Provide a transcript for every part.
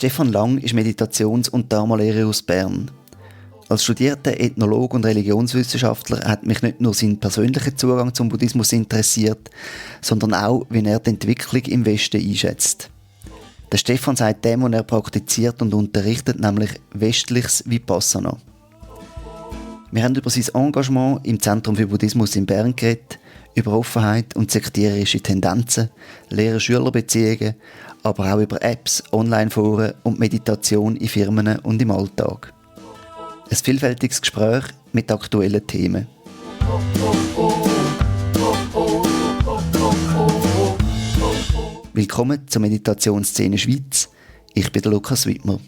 Stefan Lang ist Meditations- und Dharma-Lehrer aus Bern. Als studierter Ethnologe und Religionswissenschaftler hat mich nicht nur sein persönlicher Zugang zum Buddhismus interessiert, sondern auch, wie er die Entwicklung im Westen einschätzt. Der Stefan sagt dem, was er praktiziert und unterrichtet, nämlich westliches Vipassana. Wir haben über sein Engagement im Zentrum für Buddhismus in Bern geredet, über Offenheit und sektierische Tendenzen, Lehrer-Schüler-Beziehungen, aber auch über Apps, Online-Foren und Meditation in Firmen und im Alltag. Ein vielfältiges Gespräch mit aktuellen Themen. Willkommen zur Meditationsszene Schweiz. Ich bin der Lukas Wittmer.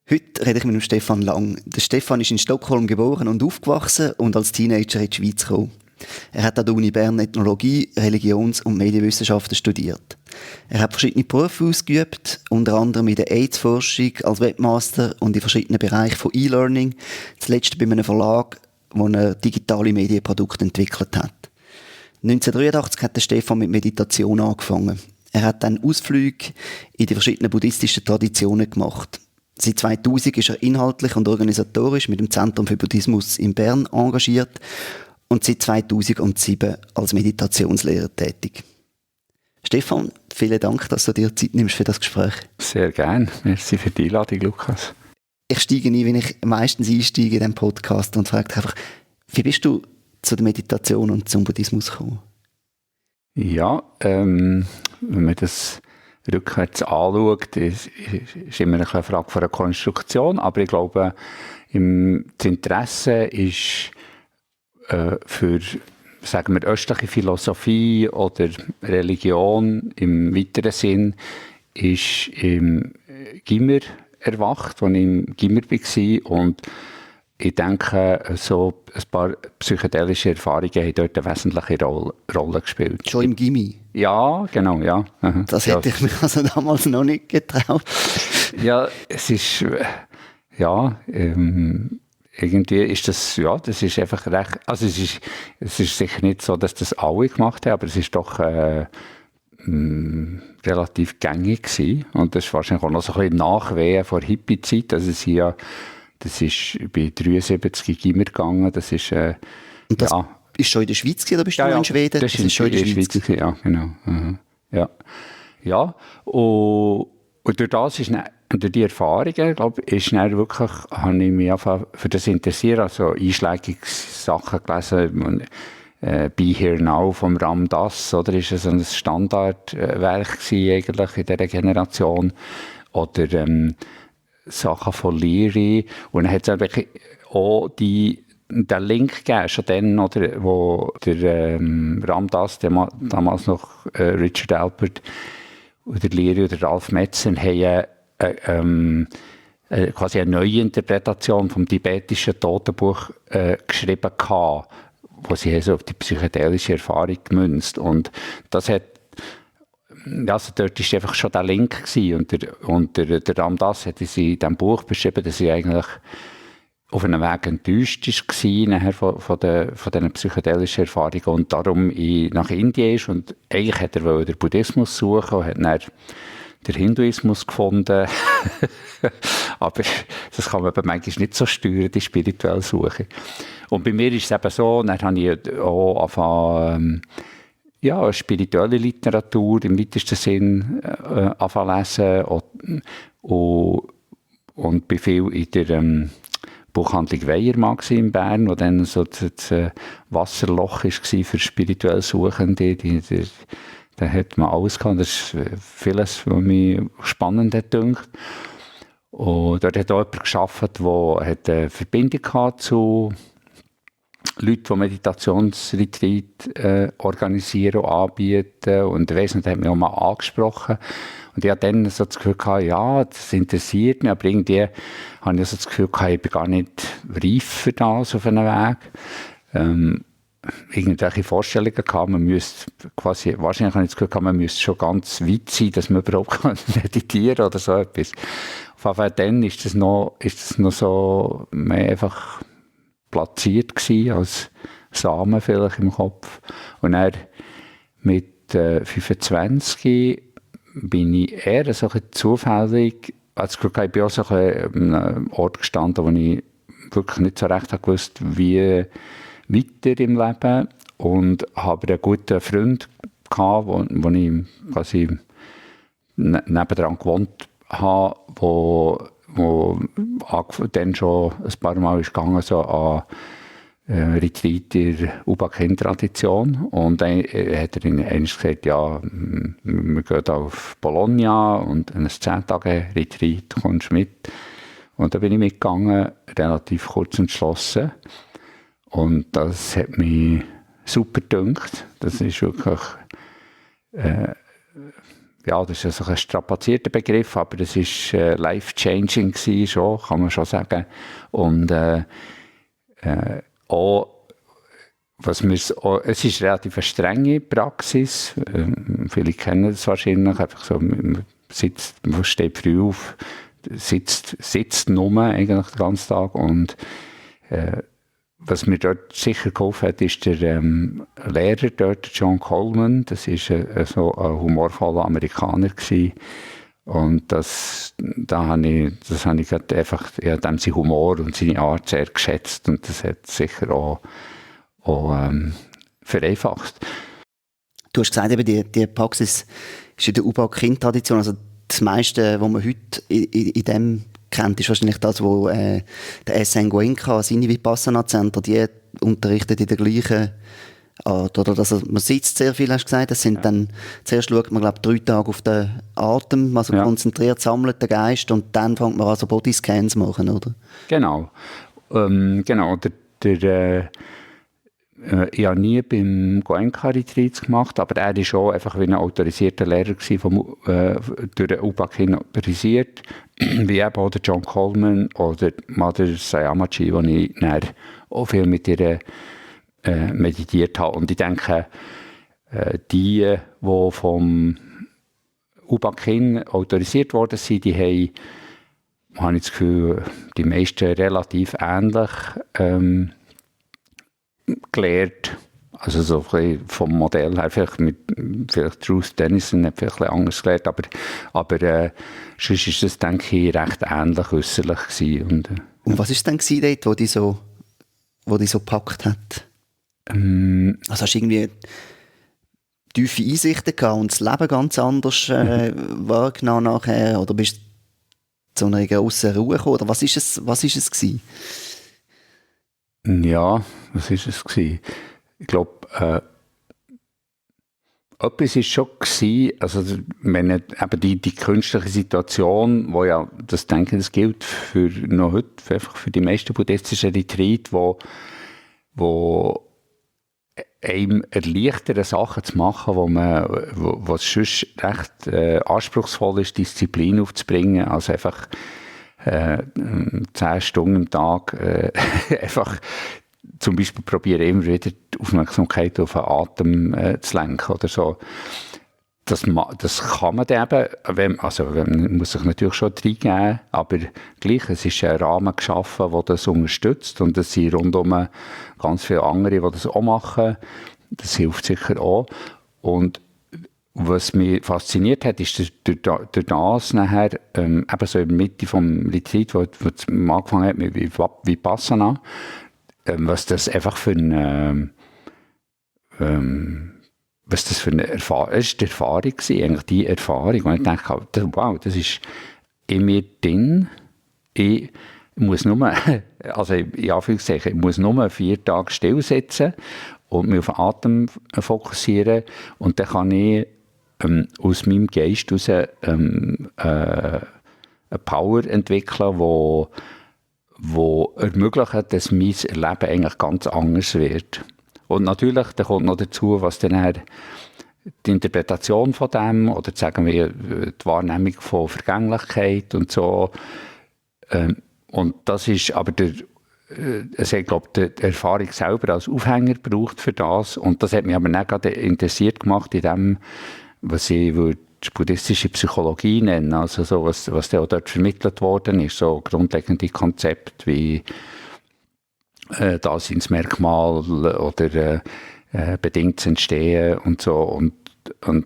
Heute rede ich mit dem Stefan Lang. Der Stefan ist in Stockholm geboren und aufgewachsen und als Teenager in die Schweiz gekommen. Er hat an der Uni Bern Ethnologie, Religions- und Medienwissenschaften studiert. Er hat verschiedene Berufe ausgeübt, unter anderem in der AIDS-Forschung als Webmaster und in verschiedenen Bereichen von E-Learning, zuletzt bei einem Verlag, wo er digitale Medienprodukte entwickelt hat. 1983 hat der Stefan mit Meditation angefangen. Er hat dann Ausflüge in die verschiedenen buddhistischen Traditionen gemacht. Seit 2000 ist er inhaltlich und organisatorisch mit dem Zentrum für Buddhismus in Bern engagiert und seit 2007 als Meditationslehrer tätig. Stefan, vielen Dank, dass du dir Zeit nimmst für das Gespräch. Sehr gerne. Merci für die Einladung, Lukas. Ich steige ein, wenn ich meistens einsteige in diesem Podcast und frage dich einfach, wie bist du zu der Meditation und zum Buddhismus gekommen? Ja, wenn man das rückwärts anschaut, ist immer eine Frage von einer Konstruktion, aber ich glaube, das Interesse ist für, sagen wir, östliche Philosophie oder Religion im weiteren Sinn, ist im Gimmer erwacht, als ich im Gimmer war, und ich denke, so ein paar psychedelische Erfahrungen haben dort eine wesentliche Rolle gespielt. Schon im Gimmi? Ja, genau, ja. Aha. Das hätte ich mir also damals noch nicht getraut. Ja, es ist, irgendwie ist das, ja, das ist einfach recht, also es ist sicher nicht so, dass das alle gemacht haben, aber es ist doch relativ gängig gewesen. Und das ist wahrscheinlich auch noch so ein bisschen Nachwehen vor Hippie-Zeit. Also das ist bei 73 Gimmer gegangen, das ist, und das ist schon in der Schweiz gewesen, oder bist du noch in Schweden? Das ist schon in der Schweiz gewesen, ja, genau. Ja. Ja, und durch das ist durch die Erfahrungen, glaube ich, habe ich mich einfach für das interessiert, also einschlägige Sachen gelesen, Be Here Now vom Ram Dass, oder ist es ein Standardwerk eigentlich in dieser Generation, oder Sachen von Leary, und dann hat es wirklich auch den Link gegeben, schon dann, oder, wo der Ram Dass, damals noch Richard Alpert, oder Leary oder Ralph Metzen, haben quasi eine neue Interpretation vom tibetischen Totenbuch geschrieben gehabt, wo sie so auf die psychedelische Erfahrung gemünzt. Und das hat, also dort war einfach schon der Link gewesen. Und der Ram Dass hat in diesem Buch beschrieben, dass sie eigentlich auf einem Weg enttäuscht war nachher von diesen psychedelischen Erfahrungen und darum nach Indien ist. Und eigentlich wollte er den Buddhismus suchen und hat dann den Hinduismus gefunden. Aber das kann man eben manchmal nicht so steuern, die spirituelle Suche. Und bei mir ist es eben so, dann habe ich auch angefangen, spirituelle Literatur im weitesten Sinn angefangen lesen und bin viel in der Buchhandlung Weyermann in Bern, wo dann so das Wasserloch war für spirituell Suchende. Da hat man alles gehabt. Das ist vieles, was mich spannend hat gedacht. Und dort hat auch jemand gearbeitet, der eine Verbindung hatte zu Leuten, die Meditationsretreat organisieren und anbieten. Und ich weiss nicht, hat mich auch mal angesprochen. Und ich hatte dann so das Gefühl gehabt, ja, das interessiert mich, aber irgendwie habe ich so das Gefühl gehabt, ich bin gar nicht reif für das auf einem Weg. Irgendwelche Vorstellungen gehabt, man müsste quasi, wahrscheinlich habe ich das Gefühl gehabt, man müsste schon ganz weit sein, dass man überhaupt meditieren kann oder so etwas. Auf jeden Fall dann ist das noch so mehr einfach platziert gewesen, als Samen vielleicht im Kopf. Und dann mit 25 bin ich eher so ein bisschen zufällig, als ich bin auch so ein bisschen an einem Ort gestanden, wo ich wirklich nicht so recht gewusst, wie weiter im Leben, und habe einen guten Freund gehabt, wo ich quasi nebendran gewohnt habe, wo dann schon ein paar Mal ist gegangen, so an Retreat in der Uba-Kind-Tradition. Und dann hat er einmal gesagt, ja, wir gehen auf Bologna und ein 10-Tage-Retreat, kommst du mit? Und da bin ich mitgegangen, relativ kurz entschlossen. Und das hat mich super gedünkt. Das ist wirklich, ja, das ist ein strapazierter Begriff, aber das war life-changing gewesen, schon, kann man schon sagen. Und auch, es ist relativ eine strenge Praxis. Viele kennen das wahrscheinlich. Einfach so, man steht früh auf, sitzt nur eigentlich den ganzen Tag. Und was mir dort sicher geholfen hat, ist der Lehrer dort, John Coleman. Das war so ein humorvoller Amerikaner gewesen. Und das habe ich einfach, ja, dem sein Humor und seine Art sehr geschätzt, und das hat sicher auch vereinfacht. Du hast gesagt, eben die Praxis ist in der Uba-Kind-Tradition, also das meiste, was man heute in dem kennt, ist wahrscheinlich das, wo der S.N. Goenka, seine Vipassana-Center, die unterrichtet in der gleichen Art, oder? Also man sitzt sehr viel, hast du gesagt. Das sind dann, zuerst schaut man, glaube ich, 3 Tage auf den Atem, also konzentriert, sammelt den Geist, und dann fängt man an, so Bodyscans zu machen, oder? Genau. Genau. Ich habe nie beim Goenka-Retreat gemacht, aber er war schon einfach wie ein autorisierter Lehrer durch den UBA-Kind autorisiert, wie eben auch der John Coleman oder Mother Sayamachi, wo ich dann auch viel mit ihr meditiert habe. Und ich denke, die vom UBA-Kind autorisiert worden sind, die haben, habe ich das Gefühl, die meisten relativ ähnlich gelernt. Also so ein vom Modell her, vielleicht Ruth Denison hat vielleicht ein anders gelernt, aber sonst ist das, denke ich, recht ähnlich äußerlich gewesen. Und was war es denn dort, wo die so gepackt hat? Also hast du irgendwie tiefe Einsichten gehabt und das Leben ganz anders wahrgenommen nachher, oder bist du zu einer grossen Ruhe gekommen, oder was ist es gewesen? Ja, was ist es gewesen? Ich glaube, etwas war schon gewesen, also wenn eben die künstliche Situation, wo ja, das denke ich, das gilt für noch heute, einfach für die meisten buddhistischen Retreat, wo einem erleichtern, Sachen zu machen, wo es sonst recht anspruchsvoll ist, Disziplin aufzubringen, also einfach 10 Stunden am Tag einfach zum Beispiel probieren, immer wieder die Aufmerksamkeit auf den Atem zu lenken oder so. Das kann man eben, man muss sich natürlich schon reingeben, aber gleich, es ist ein Rahmen geschaffen, der das unterstützt, und es sind rundum ganz viele andere, die das auch machen. Das hilft sicher auch. Und was mich fasziniert hat, ist, dass durch das nachher, eben so in der Mitte vom Retreat, wo es angefangen hat mit Vipassana, was das einfach für eine was das für eine Erfahrung ist, die Erfahrung gewesen, eigentlich die Erfahrung. Und ich denke, wow, das ist in mir drin. Ich muss nur, also in Anführungszeichen, ich muss nur 4 Tage still sitzen und mich auf den Atem fokussieren, und dann kann ich aus meinem Geist heraus eine Power entwickeln, wo ermöglicht, dass mein Leben eigentlich ganz anders wird. Und natürlich, da kommt noch dazu, was dann die Interpretation von dem, oder sagen wir die Wahrnehmung von Vergänglichkeit und so. Und das ist aber ich glaube, die Erfahrung selber als Aufhänger braucht für das. Und das hat mich aber nicht gerade interessiert gemacht in dem, was ich die buddhistische Psychologie nennen, also so, was da auch dort vermittelt worden ist, so grundlegende Konzepte wie Daseinsmerkmal oder bedingtes Entstehen und so. Und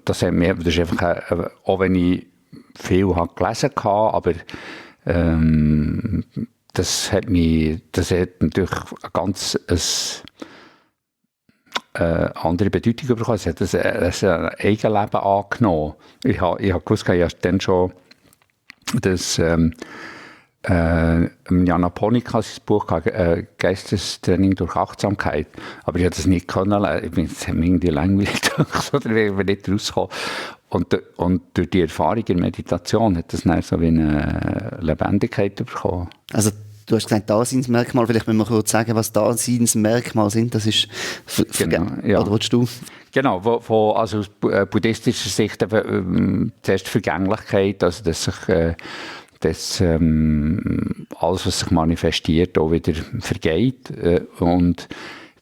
das hat mir, das ist einfach, auch wenn ich viel habe gelesen habe, aber das hat natürlich eine ganz andere Bedeutung bekommen. Es hat ein Eigenleben angenommen. Ich habe gewusst, ich habe dann schon das Jana Ponika sein Buch «Geistestraining durch Achtsamkeit». Aber ich habe das nicht können. Ich bin irgendwie langweilig oder ich bin nicht rausgekommen. Und durch die Erfahrung in Meditation hat das dann so wie eine Lebendigkeit bekommen. Also du hast gesagt, Daseinsmerkmal. Vielleicht müssen wir kurz sagen, was Daseinsmerkmale sind. Das ist genau, ja. Oder willst du? Genau, also aus buddhistischer Sicht zuerst Vergänglichkeit, also dass sich alles, was sich manifestiert, auch wieder vergeht. Und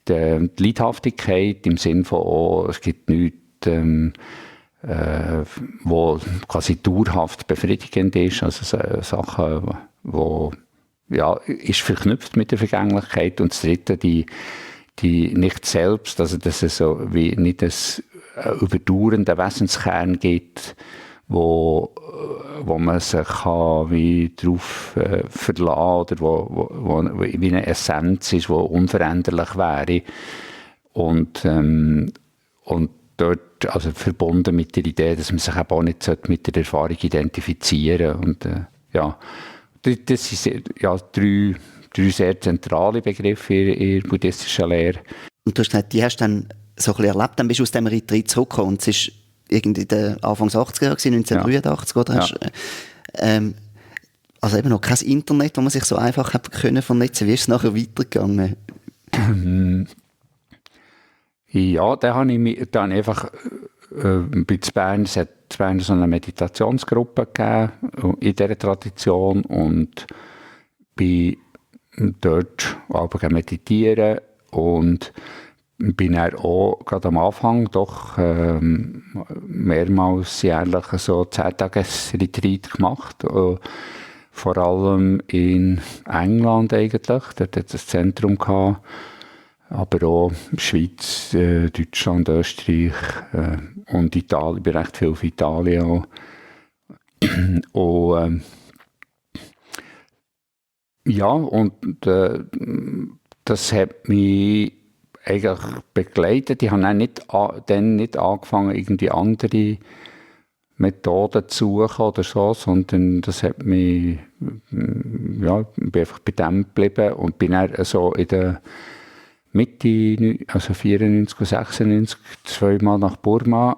die Leidhaftigkeit im Sinne von, es gibt nichts, wo quasi dauerhaft befriedigend ist, also Sachen, wo ist verknüpft mit der Vergänglichkeit. Und das Dritte, die nicht selbst, also dass es so wie nicht einen überdauernden Wesenskern gibt, wo man sich kann wie darauf verlassen oder wo wie eine Essenz ist, die unveränderlich wäre. Und dort also verbunden mit der Idee, dass man sich eben auch nicht mit der Erfahrung identifizieren sollte. Und das sind drei sehr zentrale Begriffe in der buddhistischen Lehre. Und du hast gesagt, die hast du dann so ein bisschen erlebt, dann bist du aus dem Retreat zurückgekommen und es ist irgendwie der Anfangs 80er Jahre, 1983, oder? Ja. Hast, also eben noch kein Internet, wo man sich so einfach können vernetzen. Wie ist es nachher weitergegangen? Ja, da habe ich mich dann einfach bei Bern, es hat in Bern so eine Meditationsgruppe gegeben in dieser Tradition und bin dort auch meditieren und bin dann auch gerade am Anfang doch mehrmals jährlich so 10-Tages-Retreat gemacht. Vor allem in England eigentlich, dort hat es ein Zentrum gehabt, aber auch Schweiz, Deutschland, Österreich und Italien, ich bin recht viel auf Italien auch. Und das hat mich eigentlich begleitet. Ich habe dann nicht angefangen, irgendwie andere Methoden zu suchen oder so, sondern das hat mich, bin einfach bei dem geblieben und bin dann so in der Mitte, also 94 und 96, zweimal nach Burma,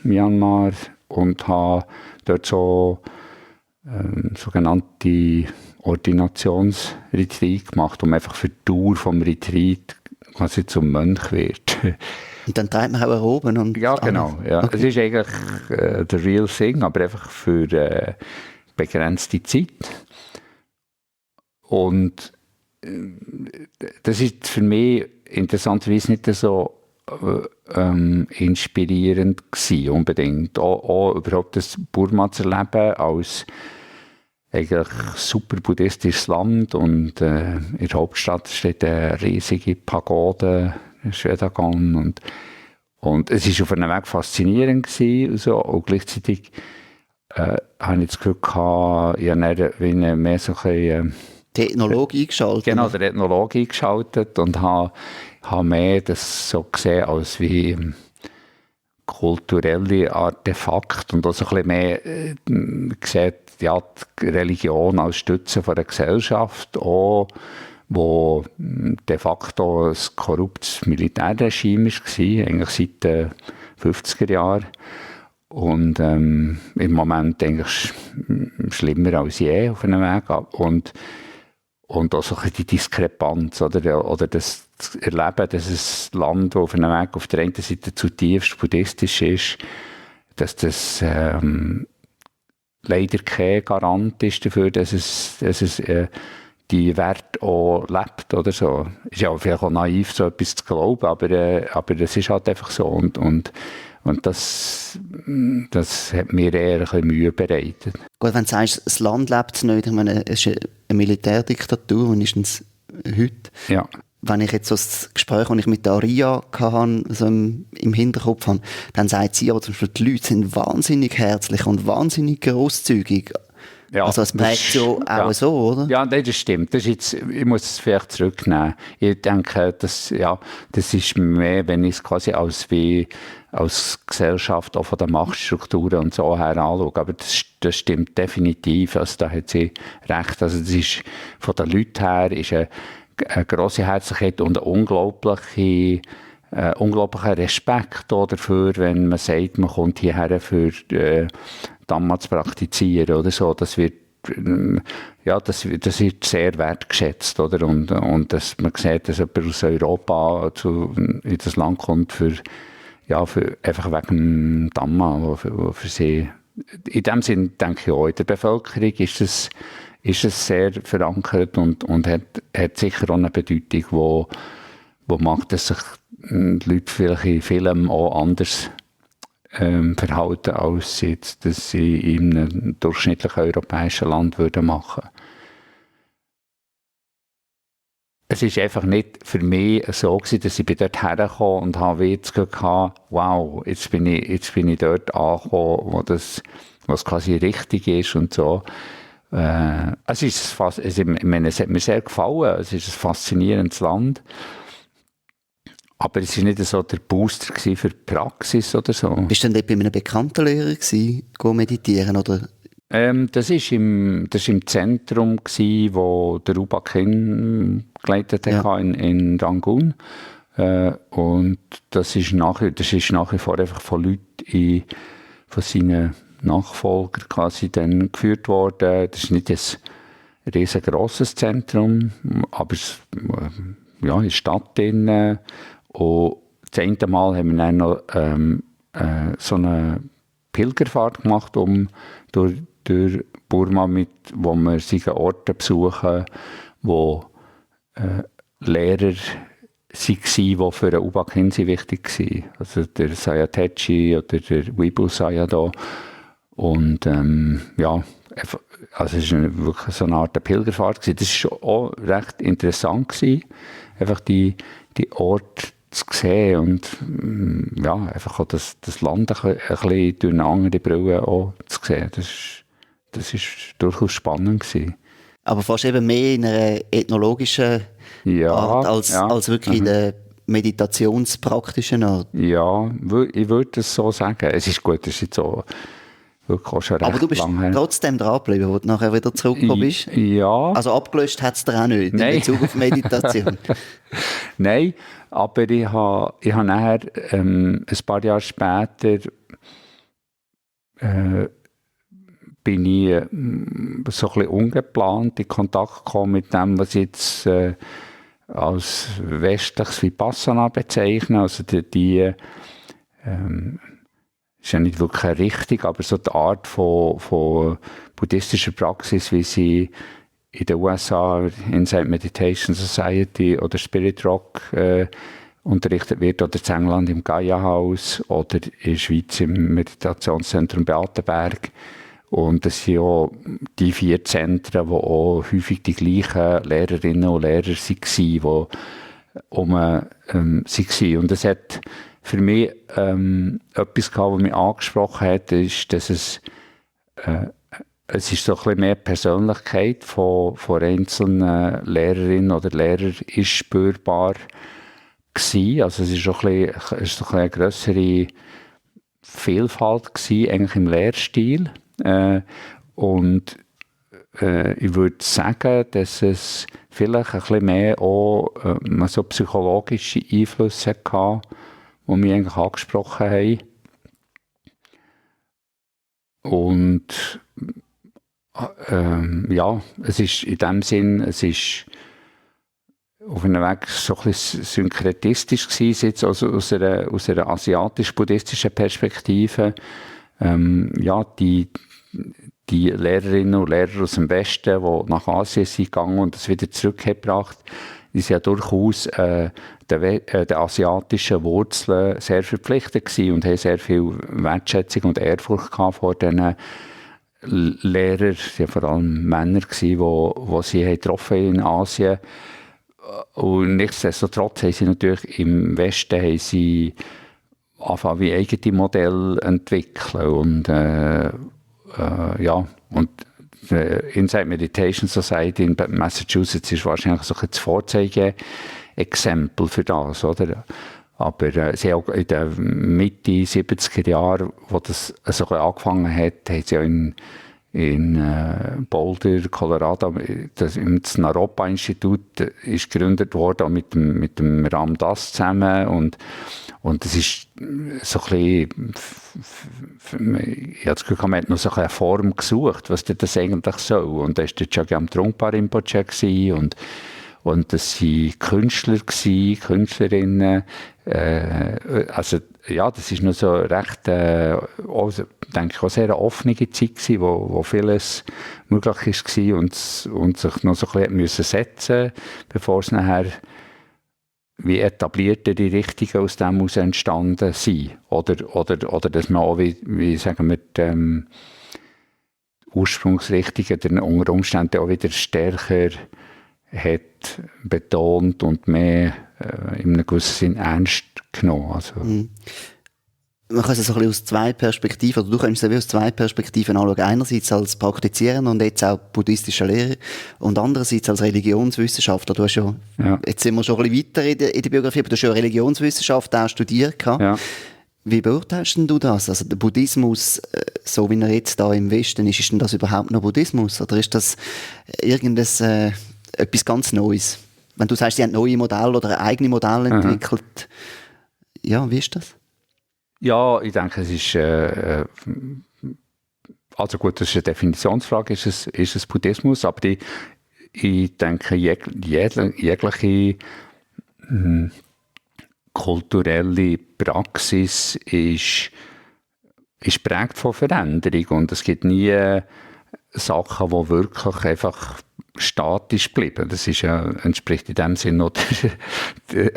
Myanmar, und habe dort so sogenannte Ordinationsretreat gemacht, um einfach für die Dauer vom Retreat quasi zum Mönch wird. Und dann treibt man auch oben und ja, genau. Ja. Okay. Es ist eigentlich der real thing, aber einfach für begrenzte Zeit. Und das ist für mich interessanterweise nicht so inspirierend gewesen, unbedingt. Auch überhaupt das Burma zu erleben als eigentlich super buddhistisches Land und in der Hauptstadt steht eine riesige Pagode, Shwedagon, und es ist auf einem Weg faszinierend gewesen, und so, und gleichzeitig habe ich das Gefühl gehabt, ich habe mehr so ein die Ethnologie eingeschaltet. Genau, der Ethnologie eingeschaltet und habe mehr das so gesehen als wie kulturelle Artefakte und auch so ein bisschen mehr gesehen, ja, die Religion als Stütze von der Gesellschaft, auch, wo de facto ein korruptes Militärregime war, eigentlich seit den 50er Jahren. Und im Moment eigentlich schlimmer als je auf einem Weg. Und auch so die Diskrepanz oder das Erleben, dass ein Land, das auf einem Weg auf der einen Seite zutiefst buddhistisch ist, dass das leider kein Garant ist dafür, dass es die Werte auch lebt oder so. Ist ja vielleicht auch naiv, so etwas zu glauben, aber das ist halt einfach so und das hat mir eher ein bisschen Mühe bereitet. Gut, wenn du sagst, das Land lebt nicht, ich meine, es ist eine Militärdiktatur, mindestens heute. Ja. wenn ich jetzt so das Gespräch, das ich mit der Aria hatte, so im Hinterkopf habe, dann sagt sie aber zum Beispiel, die Leute sind wahnsinnig herzlich und wahnsinnig grosszügig. Ja, also es prägt so auch so, oder? Ja, nein, das stimmt. Das ist jetzt, ich muss es vielleicht zurücknehmen. Ich denke, das ist mehr, wenn ich es quasi als Gesellschaft auch von den Machtstrukturen und so her anschaue. Aber das stimmt definitiv. Also da hat sie recht. Also das ist von den Leuten her ist eine grosse Herzlichkeit und ein unglaublicher Respekt dafür, wenn man sagt, man kommt hierher für Dhamma zu praktizieren oder so. Das wird sehr wertgeschätzt, oder? Und dass man sieht, dass jemand aus Europa in das Land kommt für einfach wegen dem Dhamma, wo für sie, in dem Sinn denke ich auch, in der Bevölkerung ist es sehr verankert und hat sicher auch eine Bedeutung, wo macht, dass sich die Leute vielleicht in Filmen auch anders verhalten, als jetzt, dass sie in einem durchschnittlichen europäischen Land würden machen. Es ist einfach nicht für mich so gewesen, dass ich dort hergekommen und habe jetzt gehabt, wow, jetzt bin ich dort angekommen, wo es quasi richtig ist und so. Ich meine, es hat mir sehr gefallen. Es ist ein faszinierendes Land. Aber es war nicht so der Booster für die Praxis oder so. Bist du denn dort bei einem bekannten Lehrer gewesen, meditieren, oder? Das war im Zentrum, wo der Rupa Kin geleitet hat, in Rangoon. Und das ist nach wie vor einfach von Leuten von seinen Nachfolgern quasi dann geführt worden. Das ist nicht ein riesengroßes Zentrum, aber es in der Stadt drin. Und das eine Mal haben wir dann noch so eine Pilgerfahrt gemacht, durch Burma, wo wir solche Orte besuchen, wo Lehrer waren, die für den Uba Khinsi wichtig waren. Also der Sayatechi oder der Wibu Sayadaw. Und also es war wirklich so eine Art Pilgerfahrt gewesen. Das war auch recht interessant gewesen, einfach die Orte zu sehen und einfach auch das Land ein bisschen durch eine andere Brille auch zu sehen. Das ist durchaus spannend gewesen. Aber fast eben mehr in einer ethnologischen Art als wirklich in der meditationspraktischen Art. Ja, ich würde es so sagen. Es ist gut, es ist jetzt so wirklich auch schon recht lang. Aber du bist trotzdem dran geblieben, wo du nachher wieder zurückgekommen bist? Ja. Also abgelöscht hat es dir auch nicht, in Bezug auf Meditation? Nein, aber ich habe nachher, ein paar Jahre später, bin ich so ein bisschen ungeplant in Kontakt gekommen mit dem, was ich jetzt als westliches Vipassana bezeichne. Also die ist ja nicht wirklich richtig, aber so die Art von buddhistischer Praxis, wie sie in den USA, Insight Meditation Society oder Spirit Rock unterrichtet wird, oder in England im Gaia-Haus oder in der Schweiz im Meditationszentrum Beatenberg. Und das sind auch die 4 Zentren, wo auch häufig die gleichen Lehrerinnen und Lehrer waren, waren. Und es hat für mich etwas gehabt, was mich angesprochen hat, ist, dass es ist so ein bisschen mehr Persönlichkeit von einzelnen Lehrerinnen oder Lehrern ist spürbar gewesen. Also es ist ein bisschen eine grössere Vielfalt gewesen, eigentlich im Lehrstil. Und ich würde sagen, dass es vielleicht ein bisschen mehr auch so psychologische Einflüsse hatte, die mich eigentlich angesprochen haben. Und es ist in dem Sinn, es ist auf einem Weg so ein bisschen synkretistisch gewesen, jetzt also aus einer asiatisch-buddhistischen Perspektive. Die Lehrerinnen und Lehrer aus dem Westen, die nach Asien sind gegangen und das wieder zurückgebracht, die sind ja durchaus den asiatischen Wurzeln sehr verpflichtet gewesen und haben sehr viel Wertschätzung und Ehrfurcht gehabt vor diesen Lehrern, die vor allem Männer gewesen, die sie getroffen in Asien. Und nichtsdestotrotz haben sie natürlich im Westen angefangen, wie eigene Modelle entwickeln. Und und die Insight Meditation Society in Massachusetts ist wahrscheinlich so ein Vorzeigeexempel für das, oder? Aber sie auch in den Mitte 70er Jahren, wo das so angefangen hat, haben sie ja in Boulder, Colorado, das Naropa-Institut ist gegründet worden, mit dem Ram Dass zusammen, und das ist so ein bisschen, ich habe das Gefühl, man hat noch so eine Form gesucht, was das eigentlich soll. Und da war der Chogyam Trungpa Rinpoche und das waren Künstler, Künstlerinnen, also ja, das ist noch so recht, also, denke ich, auch sehr eine offene Zeit gewesen, wo vieles möglich war und sich noch so ein bisschen setzen, bevor es nachher wie etablierte die Richtungen aus dem heraus entstanden sind. Oder dass man auch, wie sagen wir, die Ursprungsrichtungen dann unter Umständen auch wieder stärker hat betont und mehr in einem gewissen Sinn ernst genommen. Also. Man kann es so ein bisschen aus zwei Perspektiven, oder du kannst es aus zwei Perspektiven anschauen. Einerseits als Praktizierender und jetzt auch buddhistischer Lehrer und andererseits als Religionswissenschaftler. Du hast jetzt sind wir schon ein bisschen weiter in der Biografie, aber du hast ja Religionswissenschaft auch studiert. Ja. Wie beurteilst du das? Also der Buddhismus, so wie er jetzt da im Westen ist denn das überhaupt noch Buddhismus? Oder ist das etwas ganz Neues? Wenn du sagst, sie haben neue Modelle oder eigene Modelle entwickelt, ja, wie ist das? Ja, ich denke, es ist, also gut, das ist eine Definitionsfrage, ist es Buddhismus, aber ich denke, jegliche kulturelle Praxis ist prägt von Veränderung, und es gibt nie Sachen, die wirklich einfach statisch bleiben. Das ist entspricht in dem Sinne noch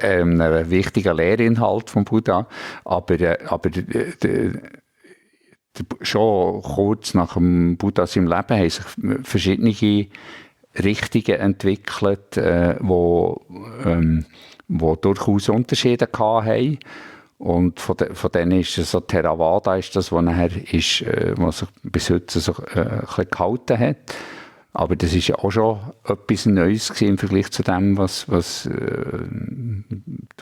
einem wichtigen Lehrinhalt vom Buddha. Aber schon kurz nach dem Buddha seinem Leben haben sich verschiedene Richtungen entwickelt, wo durchaus Unterschiede hatten. Und von denen ist so Theravada ist das, was nachher ist, was sich bis heute so ein bisschen gehalten hat. Aber das ist ja auch schon etwas Neues im Vergleich zu dem, was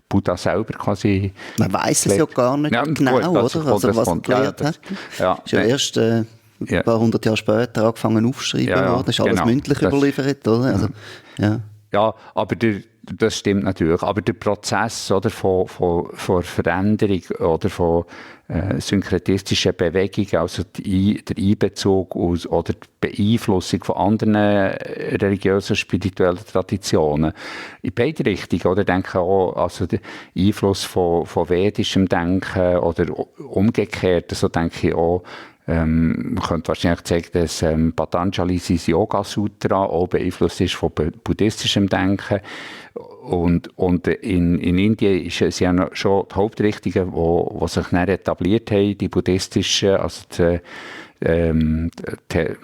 Buddha selber quasi... Man weiss es ja gar nicht genau, oder? Also was er gelehrt hat. Ist ja erst ein paar hundert Jahre später angefangen aufzuschreiben worden. Ist alles mündlich überliefert, oder? Also, ja, aber das stimmt natürlich. Aber der Prozess oder, von Veränderung oder von synkretistischen Bewegungen, also der Einbezug oder die Beeinflussung von anderen religiösen, spirituellen Traditionen in beide Richtungen. Oder denke auch, also der Einfluss von vedischem Denken oder umgekehrt, so denke ich auch, man könnte wahrscheinlich sagen, dass Patanjali sein Yoga-Sutra auch beeinflusst ist von buddhistischem Denken. Und in Indien ist es ja schon die Hauptrichtungen, die sich dann etabliert haben, die buddhistischen, also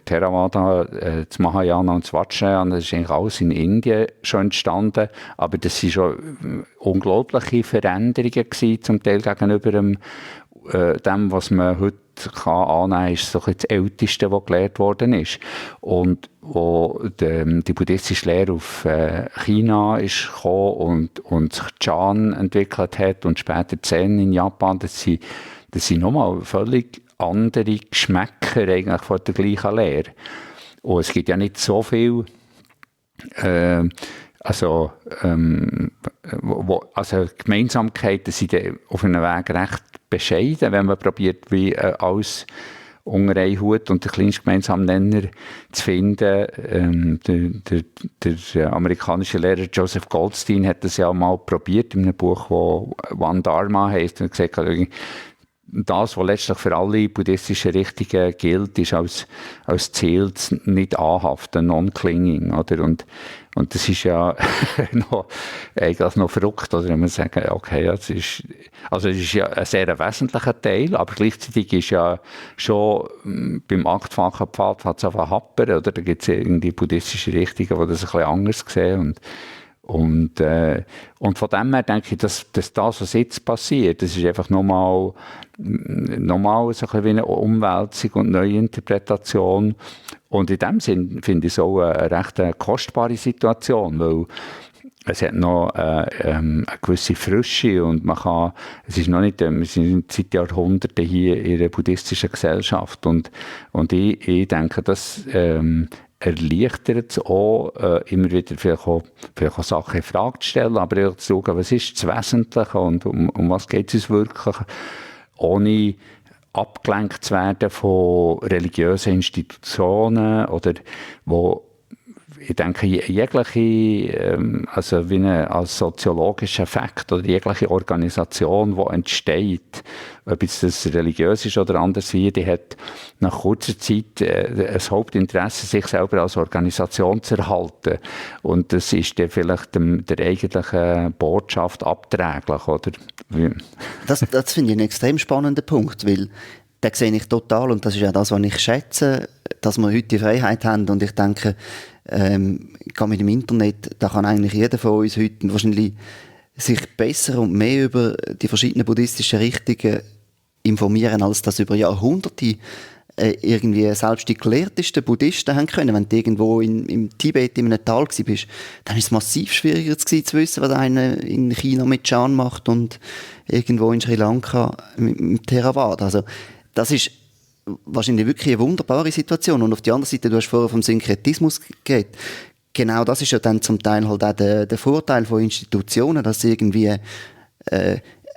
Theravada, das Mahayana und das Vajrayana, das ist eigentlich alles in Indien schon entstanden, aber das waren schon unglaubliche Veränderungen gewesen, zum Teil gegenüber dem, was man heute kann annehmen, ist so das Älteste, was gelehrt worden ist. Und wo die buddhistische Lehre auf China ist gekommen und sich Chan entwickelt hat und später Zen in Japan, das sind nochmal völlig andere Geschmäcker eigentlich von der gleichen Lehre. Und es gibt ja nicht so viel Gemeinsamkeiten sind auf einem Weg recht bescheiden, wenn man probiert, wie alles unter einen Hut und den kleinsten gemeinsamen Nenner zu finden. Der amerikanische Lehrer Joseph Goldstein hat das ja mal probiert in einem Buch, das One Dharma heisst, und gesagt hat, das, was letztlich für alle buddhistischen Richtungen gilt, ist als Ziel nicht anhaften, non-clinging, oder? Und das ist ja eigentlich noch verrückt, oder wenn man sagt, okay, es ist ja ein sehr wesentlicher Teil, aber gleichzeitig ist ja schon beim achtfachen Pfad hat es einfach happern, oder? Da gibt es irgendwie buddhistische Richtungen, die das ein bisschen anders sehen, Und von dem her denke ich, dass das, was jetzt passiert, das ist einfach nochmal so ein bisschen wie eine Umwälzung und Neuinterpretation. Und in dem Sinn finde ich es auch eine recht kostbare Situation, weil es hat noch eine gewisse Frische und es ist noch nicht, wir sind seit Jahrhunderten hier in einer buddhistischen Gesellschaft und ich denke, das erleichtert es auch, immer wieder vielleicht auch Sachen in Frage zu stellen, aber auch zu schauen, was ist das Wesentliche und um was geht es uns wirklich, ohne abgelenkt zu werden von religiösen Institutionen oder wo ich denke, jegliche, also wie als soziologischer Effekt oder jegliche Organisation, die entsteht, ob jetzt das religiös ist oder anders wie, die hat nach kurzer Zeit ein Hauptinteresse, sich selber als Organisation zu erhalten. Und das ist dann vielleicht der eigentlichen Botschaft abträglich, oder? Das finde ich einen extrem spannenden Punkt, weil den sehe ich total und das ist ja das, was ich schätze, dass wir heute die Freiheit haben und ich denke, gerade mit dem Internet, da kann eigentlich jeder von uns heute wahrscheinlich sich besser und mehr über die verschiedenen buddhistischen Richtungen informieren, als das über Jahrhunderte irgendwie selbst die gelehrtesten Buddhisten haben können. Wenn du irgendwo im Tibet in einem Tal bist, dann ist es massiv schwieriger zu wissen, was einer in China mit Chan macht und irgendwo in Sri Lanka mit Theravada. Also das ist wahrscheinlich wirklich eine wunderbare Situation. Und auf der anderen Seite, du hast vorher vom Synkretismus geredet. Genau das ist ja dann zum Teil halt auch der Vorteil von Institutionen, dass sie irgendwie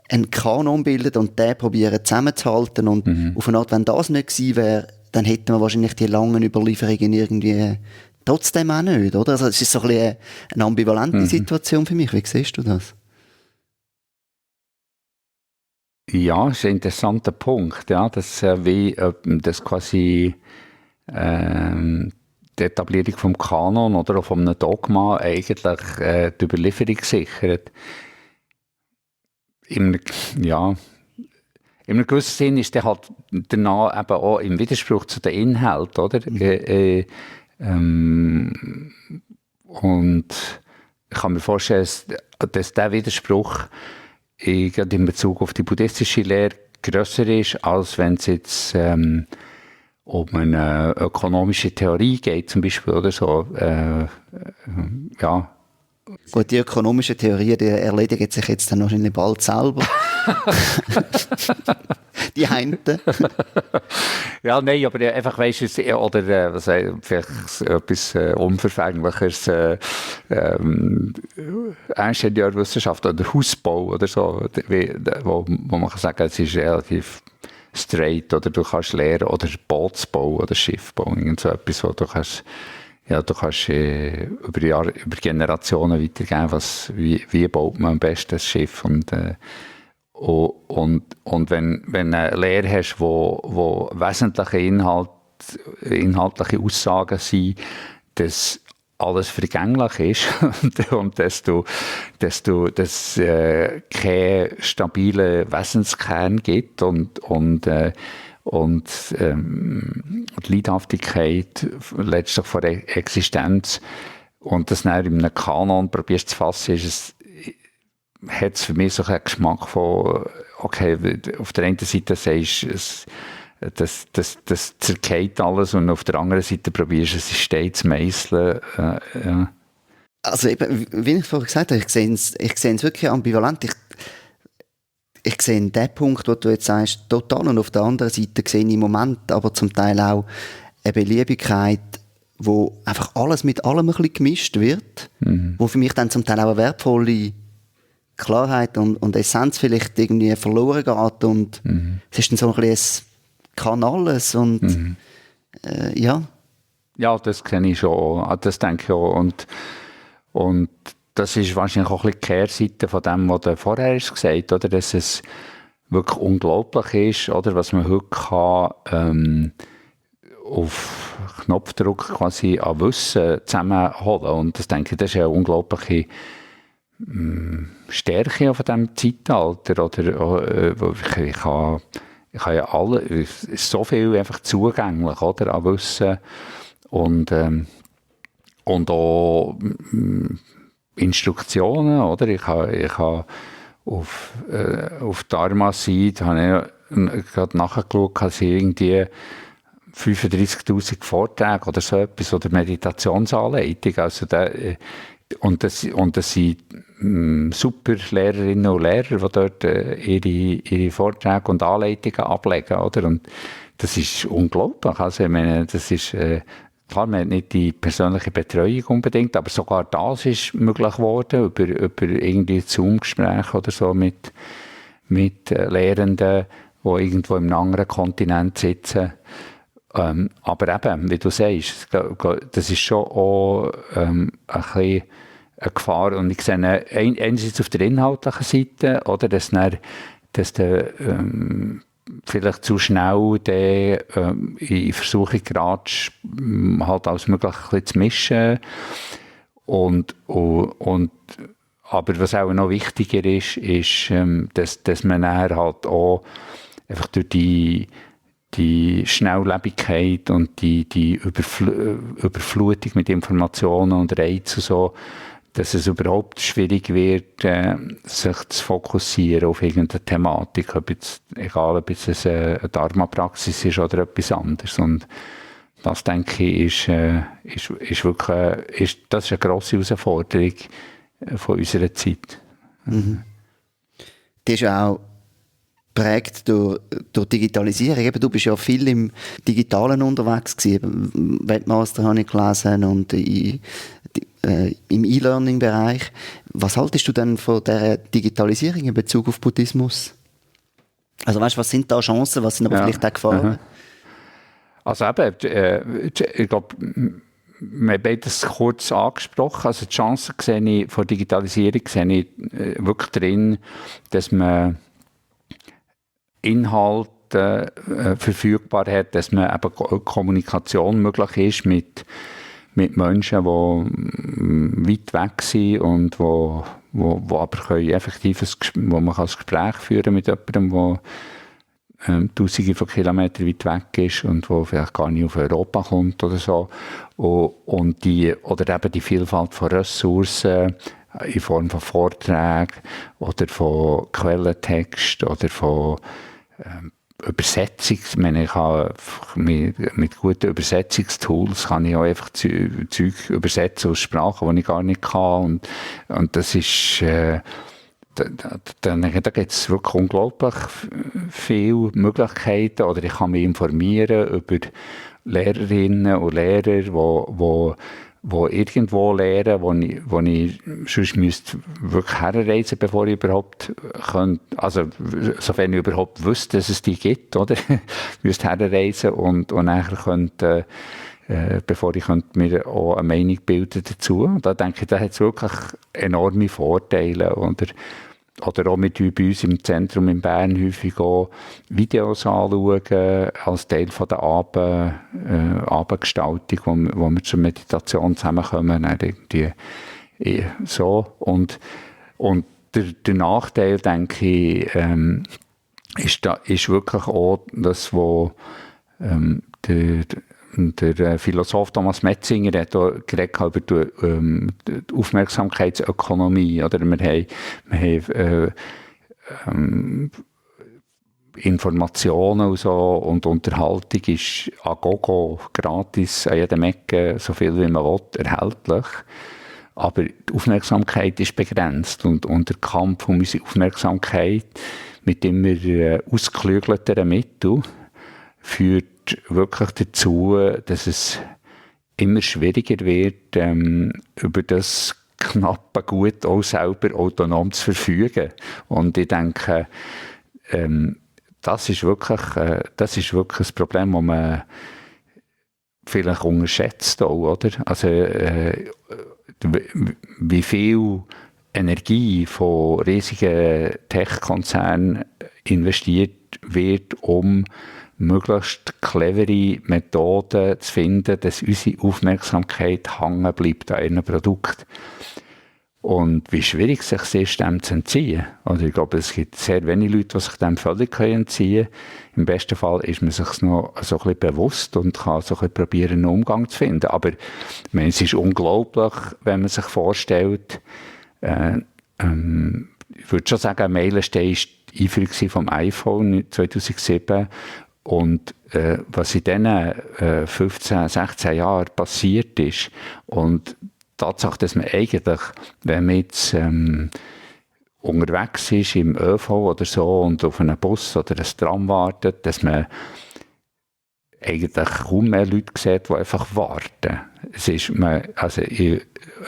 einen Kanon bilden und den probieren zusammenzuhalten. Und auf eine Art, wenn das nicht gewesen wäre, dann hätten wir wahrscheinlich die langen Überlieferungen irgendwie trotzdem auch nicht, oder? Also es ist so ein bisschen eine ambivalente Situation für mich. Wie siehst du das? Ja, das ist ein interessanter Punkt, ja, dass das quasi die Etablierung vom Kanon oder auch von einem Dogma eigentlich die Überlieferung sichert. In einem gewissen Sinn ist der halt danach eben auch im Widerspruch zu den Inhalten, oder? Und ich kann mir vorstellen, dass dieser Widerspruch gerade in Bezug auf die buddhistische Lehre grösser ist, als wenn es jetzt um eine ökonomische Theorie geht, zum Beispiel, oder so. Ja. Gut, die ökonomische Theorie, die erledigt sich jetzt dann wahrscheinlich bald selber. Die Hände. Ja, nein, aber einfach, weißt du, oder vielleicht etwas Unverfänglicheres, Ingenieurwissenschaft oder Hausbau oder so, wo man kann sagen, es ist relativ straight, oder du kannst lernen, oder Bootsbau oder Schiffbau, irgend so etwas, wo du kannst über Generationen weitergeben, wie baut man am besten ein Schiff und wenn du eine Lehre hast, wo wesentliche inhaltliche Aussagen sind, dass alles vergänglich ist und dass es keinen stabilen Wesenskern gibt und die Leidhaftigkeit letztlich von der Existenz und das dann in einem Kanon probierst zu fassen, hat es für mich so einen Geschmack von, okay, auf der einen Seite sagst du, das zerkeilt alles und auf der anderen Seite probierst du es stets zu meisseln. Ja. Also eben, wie ich vorhin gesagt habe, ich sehe es wirklich ambivalent. Ich sehe den Punkt, wo du jetzt sagst, total, und auf der anderen Seite sehe ich im Moment aber zum Teil auch eine Beliebigkeit, wo einfach alles mit allem ein bisschen gemischt wird, wo für mich dann zum Teil auch eine wertvolle Klarheit und Essenz vielleicht irgendwie verloren geht und es ist dann so ein bisschen kann alles und ja. Ja, das kenne ich schon, das denke ich auch und das ist wahrscheinlich auch ein bisschen die Kehrseite von dem, was du vorher hast gesagt, oder, dass es wirklich unglaublich ist, oder, was man heute kann, auf Knopfdruck quasi an Wissen zusammenholen und das denke ich, das ist eine unglaubliche Stärke von diesem Zeitalter, oder ich habe ja so viel einfach zugänglich, oder, an Wissen und auch Instruktionen, oder? Ich habe auf Dharma-Seite habe ich gerade nachgeschaut, dass ich irgendwie 35'000 Vorträge oder so etwas oder Meditationsanleitung, also und das sind super Lehrerinnen und Lehrer, die dort ihre Vorträge und Anleitungen ablegen, oder? Und das ist unglaublich. Also ich meine, das ist klar, man hat nicht die persönliche Betreuung unbedingt, aber sogar das ist möglich geworden über irgendwie Zoom-Gespräche oder so mit Lehrenden, die irgendwo in einem anderen Kontinent sitzen. Aber eben, wie du sagst, das ist schon auch ein bisschen eine Gefahr. Und ich sehe einerseits auf der inhaltlichen Seite, oder, dass der vielleicht zu schnell in Versuchung geratst, halt alles Mögliche ein bisschen zu mischen. Aber was auch noch wichtiger ist, dass man nachher halt auch einfach durch die Schnelllebigkeit und die Überflutung mit Informationen und Reizen so, dass es überhaupt schwierig wird, sich zu fokussieren auf irgendeine Thematik, egal ob es eine Dharma-Praxis ist oder etwas anderes. Und das, denke ich, ist wirklich das ist eine grosse Herausforderung von unserer Zeit. Mhm. Die ist ja auch geprägt durch Digitalisierung. Eben, du bist ja viel im Digitalen unterwegs gewesen. Webmaster habe ich gelesen und im E-Learning-Bereich. Was haltest du denn von dieser Digitalisierung in Bezug auf Buddhismus? Also weißt, was sind da Chancen, was sind aber vielleicht auch Gefahren? Also eben, ich glaube, wir haben beides kurz angesprochen. Also die Chancen von Digitalisierung sehe ich wirklich drin, dass man Inhalte verfügbar hat, dass man eben Kommunikation möglich ist mit Menschen, die weit weg sind und wo aber wo man ein Gespräch führen mit jemandem, der Tausende von Kilometern weit weg ist und wo vielleicht gar nicht auf Europa kommt oder so. Oder eben die Vielfalt von Ressourcen in Form von Vorträgen oder von Quellentext oder von Übersetzung. Ich meine, ich habe mit guten Übersetzungstools kann ich auch einfach Zeug übersetzen aus Sprachen, die ich gar nicht kann. Und das ist da gibt es wirklich unglaublich viele Möglichkeiten. Oder ich kann mich informieren über Lehrerinnen und Lehrer, die irgendwo lehren, wo ich sonst müsste wirklich herreisen, bevor ich überhaupt könnte, also sofern ich überhaupt wüsste, dass es die gibt, oder? Müsste herreisen und nachher könnte bevor ich mir auch eine Meinung bilden dazu. Und da denke ich, da hat es wirklich enorme Vorteile. Oder auch bei uns im Zentrum in Bern häufig auch Videos anschauen, als Teil von der Abendgestaltung, wo wir zur Meditation zusammenkommen. So. Und der Nachteil, denke ich, ist wirklich auch das, wo der Philosoph Thomas Metzinger hat geredet über die Aufmerksamkeitsökonomie. Oder wir haben Informationen und so, und Unterhaltung ist an gogo, gratis, an jedem Ecke, so viel wie man will, erhältlich. Aber die Aufmerksamkeit ist begrenzt und der Kampf um unsere Aufmerksamkeit mit immer ausgeklügelteren Mitteln führt wirklich dazu, dass es immer schwieriger wird, über das knappe Gut auch selber autonom zu verfügen. Und ich denke, das ist wirklich ein Problem, das man vielleicht unterschätzt auch, oder? Also, wie viel Energie von riesigen Tech-Konzernen investiert wird, um möglichst clevere Methoden zu finden, dass unsere Aufmerksamkeit hängen bleibt an ihrem Produkt. Und wie schwierig es sich ist, dem zu entziehen. Also ich glaube, es gibt sehr wenige Leute, die sich dem völlig entziehen können. Im besten Fall ist man sich noch so ein bisschen bewusst und kann so ein bisschen probieren, einen Umgang zu finden. Aber ich meine, es ist unglaublich, wenn man sich vorstellt, ich würde schon sagen, Meilenstein war die Einführung vom iPhone 2007. Und was in diesen 15, 16 Jahren passiert ist und die Tatsache, dass man eigentlich, wenn man jetzt unterwegs ist im ÖV oder so und auf einen Bus oder ein Tram wartet, dass man eigentlich kaum mehr Leute sieht, die einfach warten. Es ist,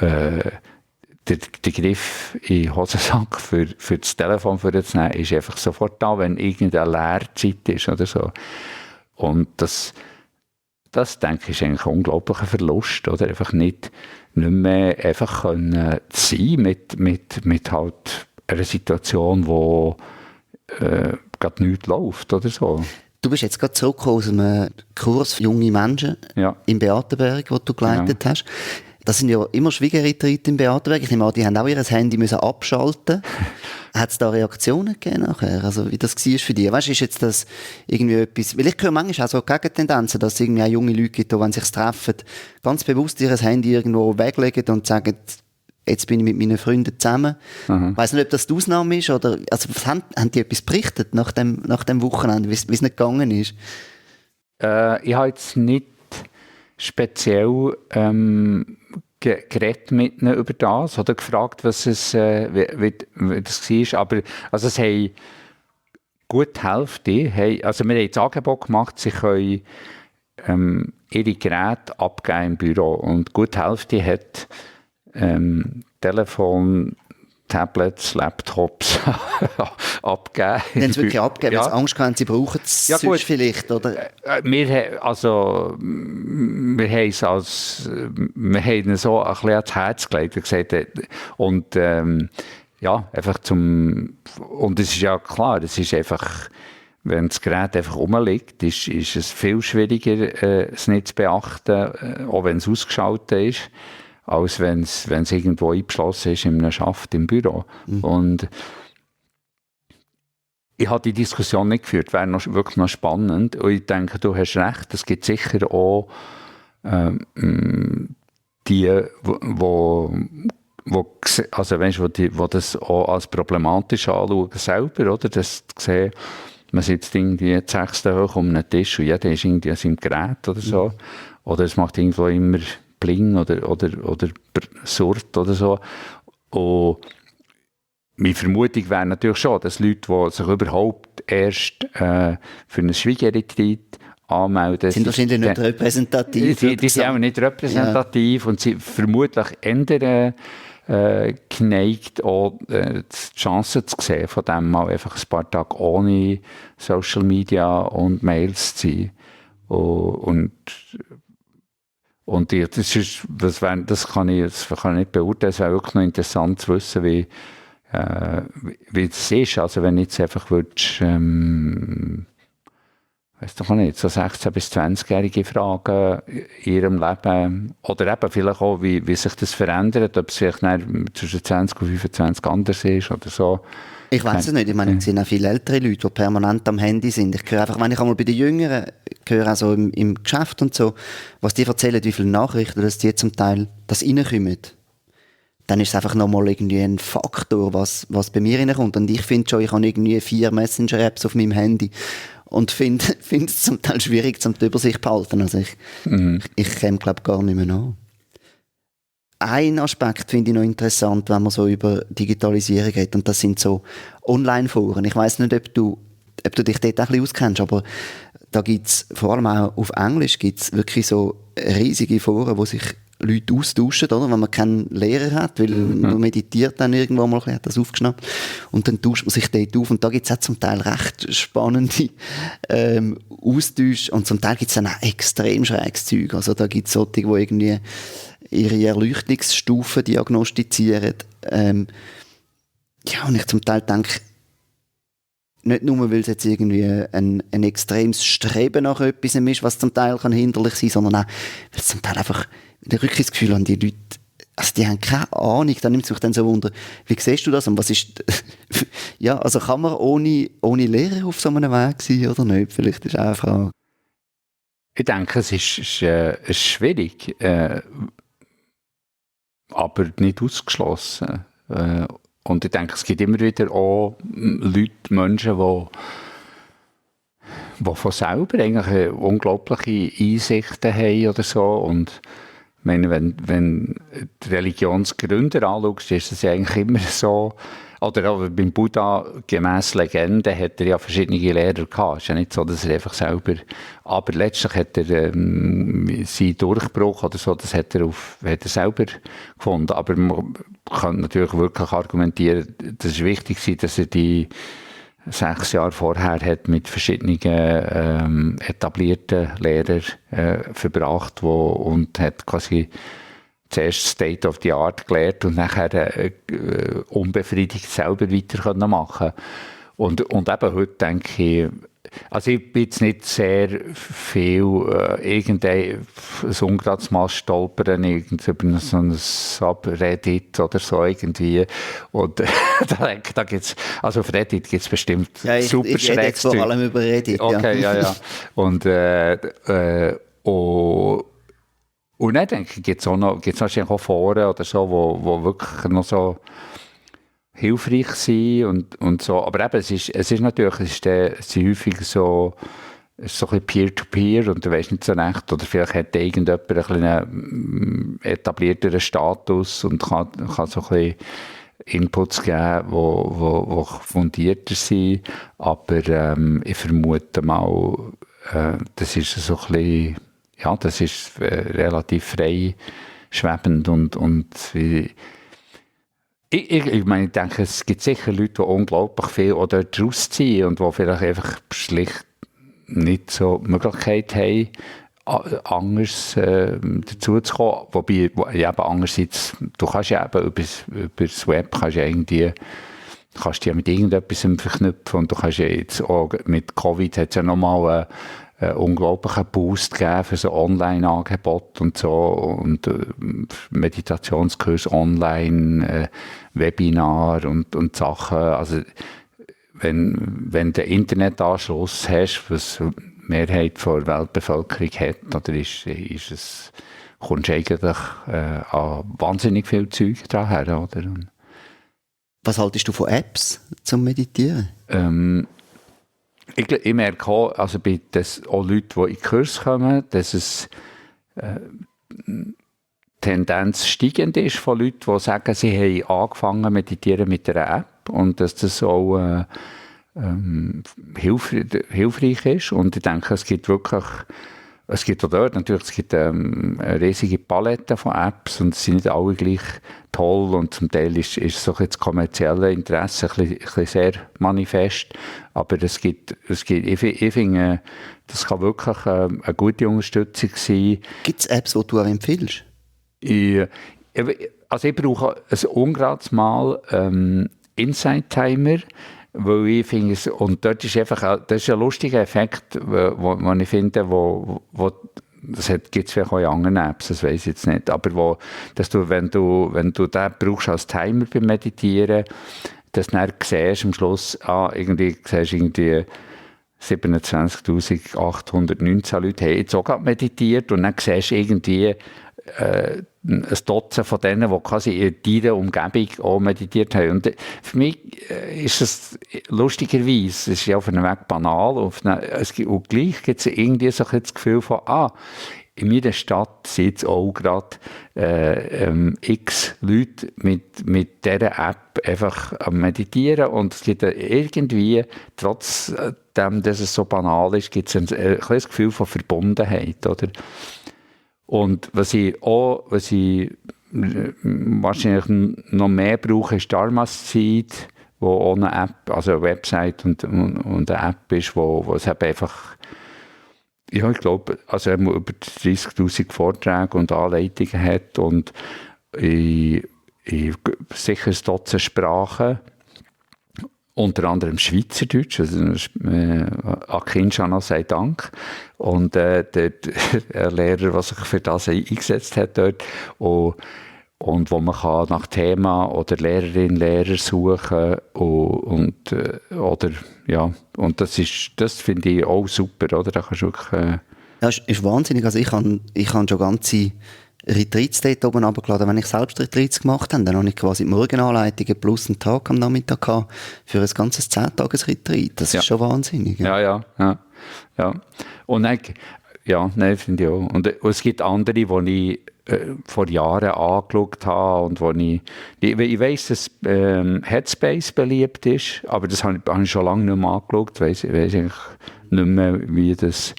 der Griff in den Hosensack für das Telefon vorzunehmen ist einfach sofort da, wenn irgendeine Leerzeit ist oder so. Und das denke ich, ist eigentlich ein unglaublicher Verlust, oder? Einfach nicht mehr einfach können sein mit halt einer Situation, wo gerade nichts läuft oder so. Du bist jetzt gerade zurückgekommen aus einem Kurs für junge Menschen im Beatenberg, den du geleitet hast. Das sind ja immer Schwiegerritter im Beatenberg. Ich nehme an, die haben auch ihr Handy müssen abschalten. Hat es da Reaktionen gegeben nachher? Also, wie das war für dich? Weißt du, ist jetzt das irgendwie etwas, weil ich höre manchmal auch so Gegentendenzen, dass es irgendwie auch junge Leute gibt, die, wenn sie sich treffen, ganz bewusst ihr Handy irgendwo weglegen und sagen, jetzt bin ich mit meinen Freunden zusammen. Ich weiss nicht, ob das die Ausnahme ist oder, also, haben die etwas berichtet nach dem Wochenende, wie es nicht gegangen ist? Ich habe jetzt nicht speziell geredet mit ihnen über das oder gefragt, was es, wie das war. Aber also es haben gut die Hälfte, also wir haben das Angebot gemacht, sie können ihre Geräte abgeben im Büro und gut die Hälfte hat Telefon, Tablets, Laptops abgeben. Die haben es wirklich abgegeben, weil sie Angst haben, sie brauchen es sonst vielleicht, oder? Wir haben so ein bisschen ans Herz gelegt und gesagt, und einfach und es ist ja klar, es ist einfach, wenn das Gerät einfach rumliegt, ist es viel schwieriger, es nicht zu beachten, auch wenn es ausgeschaltet ist, als wenn es irgendwo eingeschlossen ist in einem Schaft im Büro. Und ich habe die Diskussion nicht geführt, wäre wirklich noch spannend. Und ich denke, du hast recht, es gibt sicher auch die, wo das auch als problematisch anschauen selber, oder? Das zu sehen, man sitzt irgendwie 6 hoch um einen Tisch und jeder ist irgendwie an seinem Gerät oder so. Oder es macht irgendwo immer Bling oder Surrt oder so. Und meine Vermutung wäre natürlich schon, dass Leute, die sich überhaupt erst für einen Schwiegerretreat anmelden, sind wahrscheinlich nicht repräsentativ. Die sind auch nicht repräsentativ und sie vermutlich ändern geneigt, auch die Chance zu sehen, von dem mal einfach ein paar Tage ohne Social Media und Mails zu sein. Und das kann ich nicht beurteilen. Es wäre wirklich noch interessant zu wissen, wie das ist. Also wenn jetzt einfach würdest, weiss doch nicht, so 16- bis 20-Jährige fragen in ihrem Leben, oder eben vielleicht auch, wie sich das verändert, ob es vielleicht zwischen 20 und 25 anders ist oder so. Ich weiss es nicht. Ich meine, es sind auch viele ältere Leute, die permanent am Handy sind. Ich höre einfach, wenn ich einmal bei den Jüngeren höre, auch so im Geschäft und so, was die erzählen, wie viele Nachrichten, dass die zum Teil das reinkommen, dann ist es einfach nochmal irgendwie ein Faktor, was bei mir reinkommt. Und ich finde schon, ich habe irgendwie 4 Messenger-Apps auf meinem Handy und finde es zum Teil schwierig, die Übersicht zu behalten. Also ich käme, glaube ich, gar nicht mehr nach. Ein Aspekt finde ich noch interessant, wenn man so über Digitalisierung geht, und das sind so Online-Foren. Ich weiss nicht, ob du dich dort auch ein bisschen auskennst, aber da gibt's vor allem auch auf Englisch gibt's wirklich so riesige Foren, wo sich Leute austauschen, oder? Wenn man keinen Lehrer hat, weil man meditiert dann irgendwo mal, hat das aufgeschnappt, und dann tauscht man sich dort auf, und da gibt's auch zum Teil recht spannende Austausche, und zum Teil gibt's dann auch extrem schräges Zeug. Also da gibt's solche, die irgendwie ihre Erleuchtungsstufen diagnostizieren. Und ich zum Teil denke, nicht nur, weil es jetzt irgendwie ein extremes Streben nach etwas ist, was zum Teil kann hinderlich sein, sondern auch, weil es zum Teil einfach, ich habe wirklich das Gefühl, die Leute Also die haben keine Ahnung, da nimmt es mich dann so Wunder, wie siehst du das und was ist, ja, also kann man ohne Lehrer auf so einem Weg sein oder nicht? Vielleicht ist auch eine Frage. Ich denke, es ist schwierig, aber nicht ausgeschlossen. Und ich denke, es gibt immer wieder auch Menschen, die von selber eigentlich unglaubliche Einsichten haben oder so. Und ich meine, wenn du Religionsgründer anschaust, ist es ja eigentlich immer so, oder auch beim Buddha, gemäss Legende, hat er ja verschiedene Lehrer gehabt. Es ist ja nicht so, dass er einfach selber, aber letztlich hat er seinen Durchbruch oder so, das hat er selber gefunden. Aber man kann natürlich wirklich argumentieren, das ist wichtig, dass er die 6 Jahre vorher hat mit verschiedenen etablierten Lehrern verbracht und hat quasi zuerst State of the Art gelernt und nachher unbefriedigt selber weiter machen können. Und eben heute denke ich, also ich bin jetzt nicht sehr viel irgendein ungerades Mal stolpern über so ein Subreddit oder so irgendwie. Und da gibt's, also auf Reddit gibt es bestimmt super ich rede jetzt vor allem über Reddit. Okay, ja. Und dann denke ich, gibt es wahrscheinlich auch Foren oder so, wo wirklich noch so hilfreich sind und so. Aber eben, es ist natürlich, es sind häufig so, es ist so ein bisschen Peer-to-Peer und du weißt nicht so recht, oder vielleicht hat irgendjemand einen kleinen etablierteren Status und kann so ein bisschen Inputs geben, die fundierter sind. Aber ich vermute mal, das ist so ein bisschen, ja, das ist relativ frei schwebend und ich meine, ich denke, es gibt sicher Leute, die unglaublich viel oder daraus ziehen und die vielleicht einfach schlicht nicht so die Möglichkeit haben, anders dazu zu kommen. Wobei, ja, aber andererseits, du kannst ja eben über das Web kannst du ja mit irgendetwas verknüpfen und du kannst ja jetzt auch mit Covid hat es ja nochmal einen unglaublichen Boost gegeben für so Online-Angebote und so und Meditationskurs online, Webinar und Sachen. Also wenn du Internetanschluss hast, was die Mehrheit der Weltbevölkerung hat, oder kommst du eigentlich an wahnsinnig viel Zeug dran her, oder? Was haltest du von Apps zum Meditieren? Ich merke auch, also bei auch Leuten, die in den Kurs kommen, dass es Tendenz steigend ist von Leuten, die sagen, sie haben angefangen zu meditieren mit einer App und dass das auch hilfreich ist. Und ich denke, es gibt auch dort natürlich, es gibt eine riesige Palette von Apps und sie sind nicht alle gleich toll und zum Teil ist so das kommerzielle Interesse ein bisschen sehr manifest, aber ich finde, das kann wirklich eine gute Unterstützung sein. Gibt es Apps, die du auch empfiehlst? Also ich brauche ein ungerades Mal Insight Timer, weil ich finde, und dort ist einfach, das ist ein lustiger Effekt, wo ich finde, wo das gibt es vielleicht auch in anderen Apps, das weiß ich jetzt nicht, aber dass du, wenn du den brauchst als Timer beim Meditieren, dass du dann siehst am Schluss, irgendwie 27.819 Leute haben jetzt auch gerade meditiert und dann siehst du irgendwie ein Dutzend von denen, die quasi in deiner Umgebung auch meditiert haben. Und für mich ist es lustigerweise, es ist ja auf einem Weg banal, und gleich gibt es irgendwie so das Gefühl von, in meiner Stadt sind jetzt auch gerade x Leute mit dieser App einfach am Meditieren und es gibt irgendwie, trotzdem, dass es so banal ist, gibt es ein kleines Gefühl von Verbundenheit, oder? Und was ich wahrscheinlich noch mehr brauche, ist Dharma-Seed, wo auch eine App, also eine Website und eine App ist, wo es eben einfach, ja, ich glaube, also über 30'000 Vorträge und Anleitungen hat und sicher ein Dutzend Sprachen, unter anderem Schweizerdeutsch, also Akinshana sei Dank. Und der Lehrer, der sich für das eingesetzt hat dort. Und und wo man kann nach Thema oder Lehrerin, Lehrer suchen und das finde ich auch super, oder? Da kannst du wirklich, Ja, ist wahnsinnig. Also ich habe schon ganze Retreats dort oben runtergeladen. Wenn ich selbst Retreats gemacht habe, dann habe ich quasi die Morgenanleitungen plus einen Tag am Nachmittag gehabt für ein ganzes 10-Tages-Retreat. Das ist schon wahnsinnig. Ja. Und dann, finde ich auch. Und es gibt andere, die ich vor Jahren angeschaut habe und wo ich weiss, dass Headspace beliebt ist, aber das habe ich schon lange nicht mehr angeschaut. Ich weiss eigentlich nicht mehr, wie das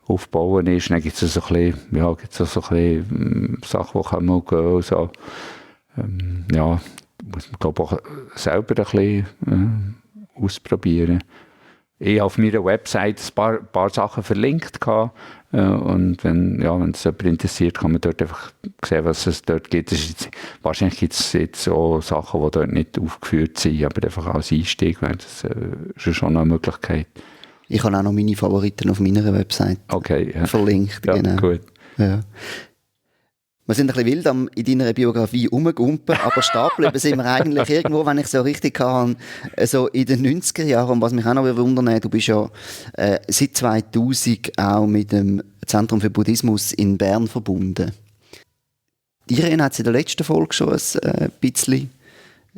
aufbauen ist. Dann gibt es so ein bisschen, Sachen, die kommen und gehen. So. Muss man, glaube ich, auch selber ein bisschen ausprobieren. Ich habe auf meiner Website ein paar Sachen verlinkt gehabt, und wenn es jemand interessiert, kann man dort einfach sehen, was es dort gibt. Wahrscheinlich gibt es jetzt auch Sachen, die dort nicht aufgeführt sind, aber einfach als Einstieg wäre das schon eine Möglichkeit. Ich habe auch noch meine Favoriten auf meiner Website verlinkt. Ja, genau. Gut. Ja. Wir sind ein bisschen wild in deiner Biografie rumgumpen, aber stehen geblieben sind wir eigentlich irgendwo, wenn ich so richtig kann, so in den 90er Jahren. Und was mich auch noch wundern, du bist ja seit 2000 auch mit dem Zentrum für Buddhismus in Bern verbunden. Irene hat es in der letzten Folge schon ein bisschen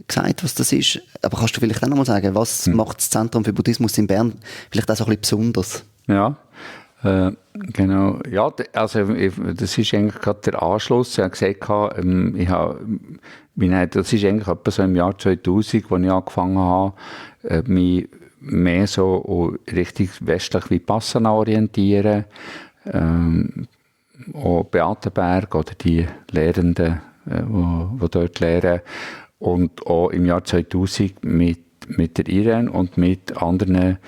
gesagt, was das ist. Aber kannst du vielleicht auch noch mal sagen, was macht das Zentrum für Buddhismus in Bern vielleicht auch so ein bisschen besonders? Ja, genau. Ja, also das ist eigentlich gerade der Anschluss. Ich habe gesagt, das ist eigentlich etwa so im Jahr 2000, als ich angefangen habe, mich mehr so richtig westlich Vipassana orientieren. Auch Beatenberg oder die Lehrenden, die dort lehren. Und auch im Jahr 2000 mit der Irene und mit anderen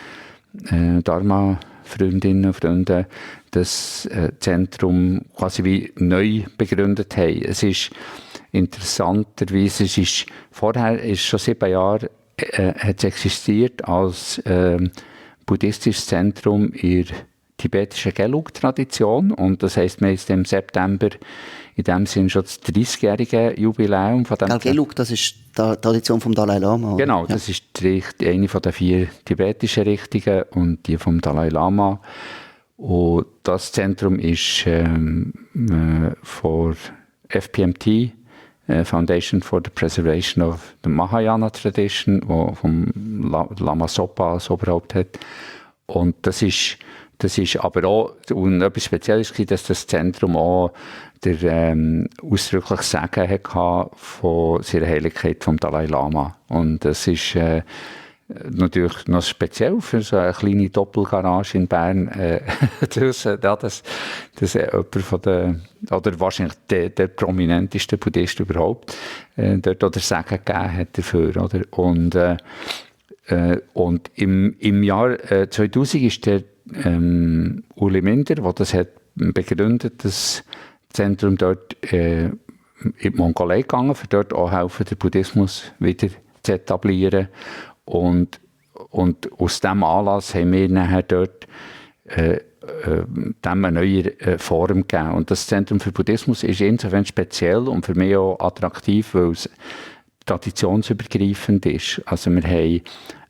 Dharma-Freundinnen und Freunden das Zentrum quasi wie neu begründet haben. Es ist interessanterweise, vorher ist schon 7 Jahre hat es existiert als buddhistisches Zentrum in der tibetischen Gelug-Tradition, und das heisst, wir haben im September in dem Sinne schon das 30-jährige Jubiläum von dem. Gelug, das ist die Tradition vom Dalai Lama. Oder? Genau, das ist eine von den 4 tibetischen Richtungen und die vom Dalai Lama. Und das Zentrum ist von FPMT, Foundation for the Preservation of the Mahayana Tradition, wo vom Lama Zopa als Oberhaupt hat. Und das ist aber auch, und etwas Spezielles war, dass das Zentrum auch der ausdrücklich Segen hatte von seiner Heiligkeit vom Dalai Lama. Und das ist natürlich noch speziell für so eine kleine Doppelgarage in Bern. dass jemand von den, oder wahrscheinlich der prominenteste Buddhist überhaupt, dort auch den Segen gegeben hat dafür. Oder? Und im Jahr 2000 ist der Uli Minder, der das hat begründet, das Zentrum dort in die Mongolei gegangen, für dort auch helfen, den Buddhismus wieder zu etablieren. Und aus diesem Anlass haben wir nachher dort dem eine neue Form gegeben. Und das Zentrum für Buddhismus ist insofern speziell und für mich auch attraktiv, weil es traditionsübergreifend ist. Also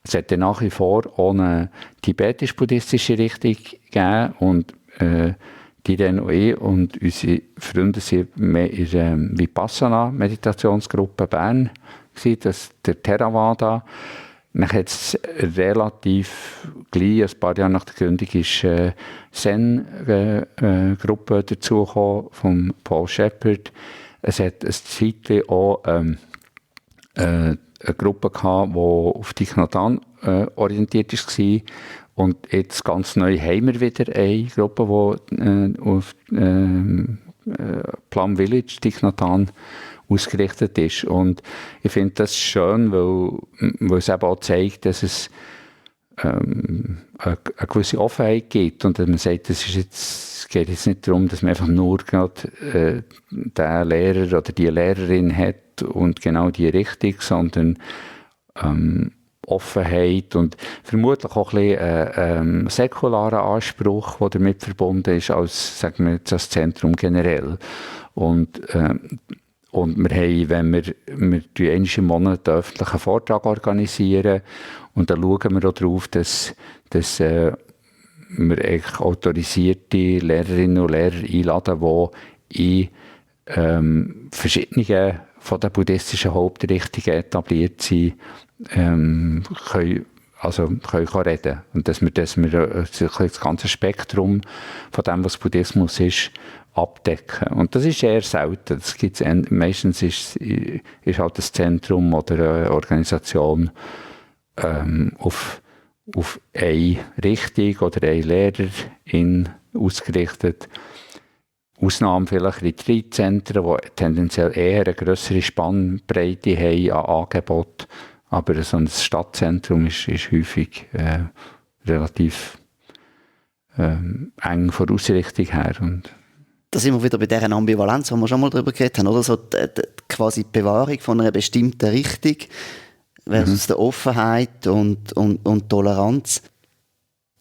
es hat nach wie vor auch eine tibetisch-buddhistische Richtung gegeben, und die dann auch und unsere Freunde sind mehr in der Vipassana-Meditationsgruppe Bern gewesen, der Theravada. Dann hat es relativ gleich, ein paar Jahre nach der Gründung, ist Zen-Gruppe dazugekommen, von Paul Shepard. Es hat eine Zeit auch eine Gruppe gehabt, die auf Thich Nhat Hanh orientiert war. Und jetzt ganz neu haben wir wieder eine Gruppe, die auf Plum Village, Thich Nhat Hanh, ausgerichtet ist. Und ich finde das schön, weil es eben auch zeigt, dass es eine gewisse Offenheit gibt. Und man sagt, es geht jetzt nicht darum, dass man einfach nur gerade den Lehrer oder die Lehrerin hat und genau die Richtung, sondern Offenheit und vermutlich auch ein bisschen säkularer Anspruch, der damit verbunden ist, als, sagen wir jetzt, das Zentrum generell. Und Und wir haben, wenn wir einmal im Monat einen öffentlichen Vortrag organisieren, und dann schauen wir auch darauf, dass wir eigentlich autorisierte Lehrerinnen und Lehrer einladen, die in verschiedene von den buddhistischen Hauptrichtungen etabliert sind, können reden. Und dass wir das ganze Spektrum von dem, was Buddhismus ist, abdecken. Und das ist eher selten. Das gibt's meistens ist halt das Zentrum oder eine Organisation auf eine Richtung oder eine Lehrerin ausgerichtet. Ausnahmen vielleicht Retreat-Zentren, die tendenziell eher eine grössere Spannbreite haben an Angeboten. Aber so ein Stadtzentrum ist häufig relativ eng von der Ausrichtung her. Und da sind wir wieder bei dieser Ambivalenz, wo wir schon mal darüber geredet haben, oder? So quasi die Bewahrung von einer bestimmten Richtung versus der Offenheit und Toleranz.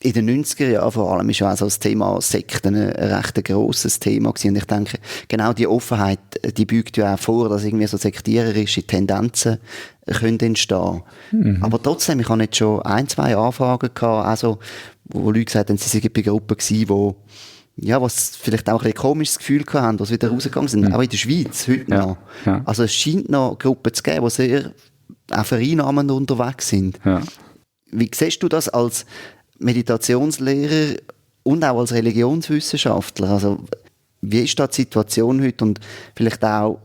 In den 90er Jahren vor allem ist ja auch so das Thema Sekten ein recht grosses Thema gewesen. Und ich denke, genau die Offenheit, die beugt ja auch vor, dass irgendwie so sektiererische Tendenzen können entstehen. Aber trotzdem, ich habe jetzt schon 1-2 Anfragen gehabt, also, wo Leute gesagt haben, sie seien bei Gruppen gewesen, was vielleicht auch ein komisches Gefühl haben, was wieder rausgegangen sind, auch in der Schweiz heute noch. Ja. Also es scheint noch Gruppen zu geben, die sehr auch vereinnahmend unterwegs sind. Ja. Wie siehst du das als Meditationslehrer und auch als Religionswissenschaftler? Also wie ist da die Situation heute und vielleicht auch,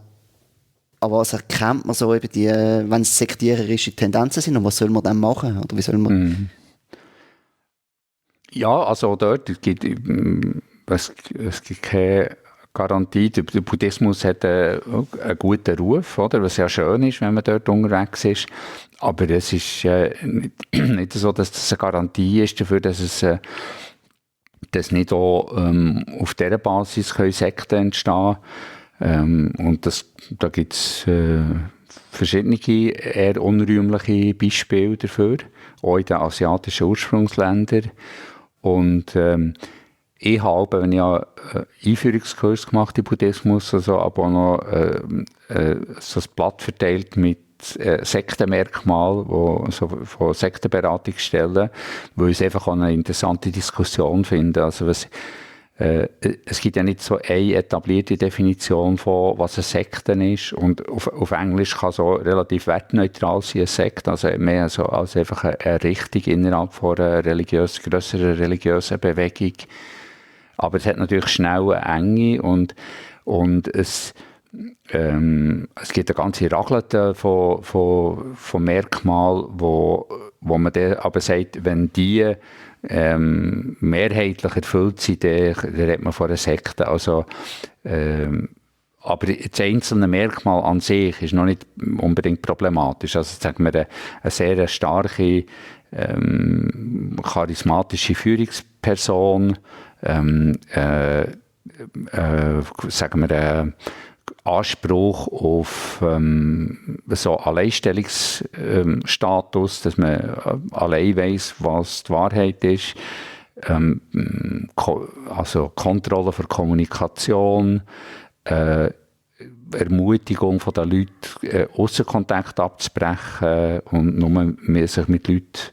an was erkennt man so eben die, wenn es sektiererische Tendenzen sind, und was soll man dann machen? Oder wie soll man... Ja, also dort gibt es gibt keine Garantie. Der Buddhismus hat einen guten Ruf, oder? Was ja schön ist, wenn man dort unterwegs ist. Aber es ist nicht so, dass das eine Garantie ist dafür, dass nicht auch auf dieser Basis Sekten entstehen können. Und da gibt es verschiedene eher unrühmliche Beispiele dafür, auch in den asiatischen Ursprungsländern. Und ich habe, wenn ich einen Einführungskurs gemacht im Buddhismus, also aber auch noch so ein Blatt verteilt mit Sektenmerkmalen, so von Sektenberatungsstellen, weil ich es einfach auch eine interessante Diskussion finde. Also es gibt ja nicht so eine etablierte Definition von, was eine Sekte ist. Und auf Englisch kann so relativ wertneutral sein, eine Sekte. Also mehr so als einfach eine Richtung innerhalb von einer grösseren religiösen Bewegung. Aber es hat natürlich schnell eine Enge und es gibt eine ganze Raglete von Merkmalen, wo man dann aber sagt, wenn die mehrheitlich erfüllt sind, dann redet man von einer Sekte. Also, aber das einzelne Merkmal an sich ist noch nicht unbedingt problematisch. Also sagen wir, eine sehr starke charismatische Führungsperson, sagen wir, Anspruch auf so Alleinstellungsstatus, dass man allein weiss, was die Wahrheit ist, also Kontrolle für Kommunikation, Ermutigung von den Leuten, Aussenkontakt abzubrechen und nur sich mit Leuten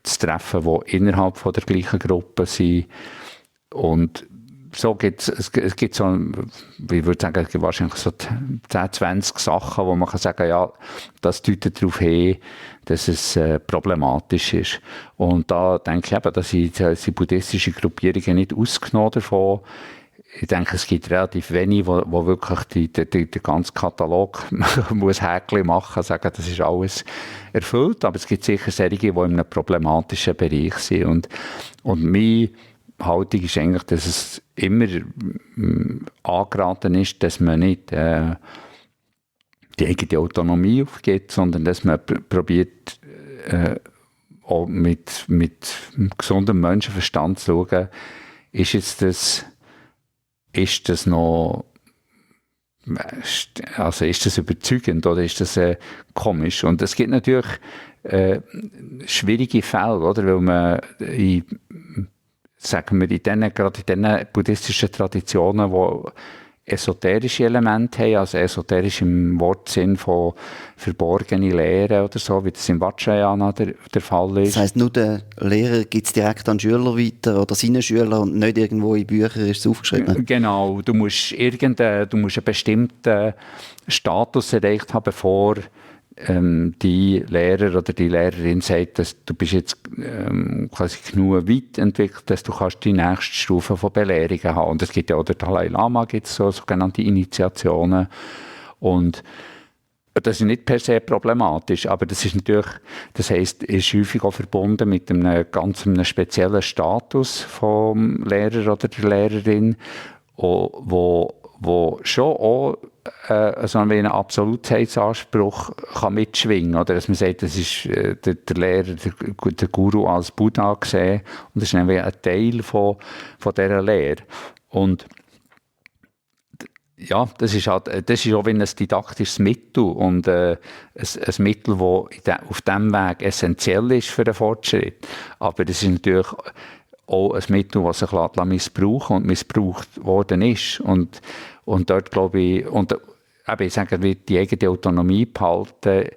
zu treffen, die innerhalb von der gleichen Gruppe sind. Und so es gibt so, ich würde sagen, es gibt wahrscheinlich so 10, 20 Sachen, wo man kann sagen, ja, das deutet darauf hin, dass es problematisch ist. Und da denke ich eben, dass die buddhistische Gruppierungen nicht ausgenommen davon. Ich denke, es gibt relativ wenig, wo wirklich den ganzen Katalog muss Häkchen machen, sagen, das ist alles erfüllt. Aber es gibt sicher solche, die in einem problematischen Bereich sind. Und meine Haltung ist eigentlich, dass es immer angeraten ist, dass man nicht die eigene Autonomie aufgibt, sondern dass man probiert, auch mit gesundem Menschenverstand zu schauen, ist das noch, also ist das überzeugend oder ist das komisch? Und es gibt natürlich schwierige Fälle, oder? Weil man sagen wir, gerade in diesen buddhistischen Traditionen, wo esoterische Elemente haben, also esoterisch im Wortsinn von verborgene Lehre oder so, wie das im Vajrayana der Fall ist. Das heisst, nur der Lehrer gibt es direkt an Schüler weiter oder seine Schüler und nicht irgendwo in Büchern ist es aufgeschrieben? Genau, du musst einen bestimmten Status erreicht haben, bevor die Lehrer oder die Lehrerin sagt, dass du bist jetzt quasi genug weit entwickelt, dass du kannst die nächste Stufe von Belehrungen haben. Und es gibt ja auch der Dalai Lama, gibt es so sogenannte Initiationen. Und das ist nicht per se problematisch, aber das ist natürlich, das heisst, ist häufig auch verbunden mit einem einem speziellen Status vom Lehrer oder der Lehrerin, wo schon auch so einen Absolutheitsanspruch kann mitschwingen, oder dass man sagt, das ist der Lehrer, der Guru als Buddha gesehen und das ist ein Teil von dieser Lehre. Und ja, das ist auch wie ein didaktisches Mittel und ein Mittel, das auf diesem Weg essentiell ist für den Fortschritt. Aber das ist natürlich auch ein Mittel, das sich missbrauchen und missbraucht worden ist. Und dort glaube ich, ich sage, die eigene Autonomie behalten,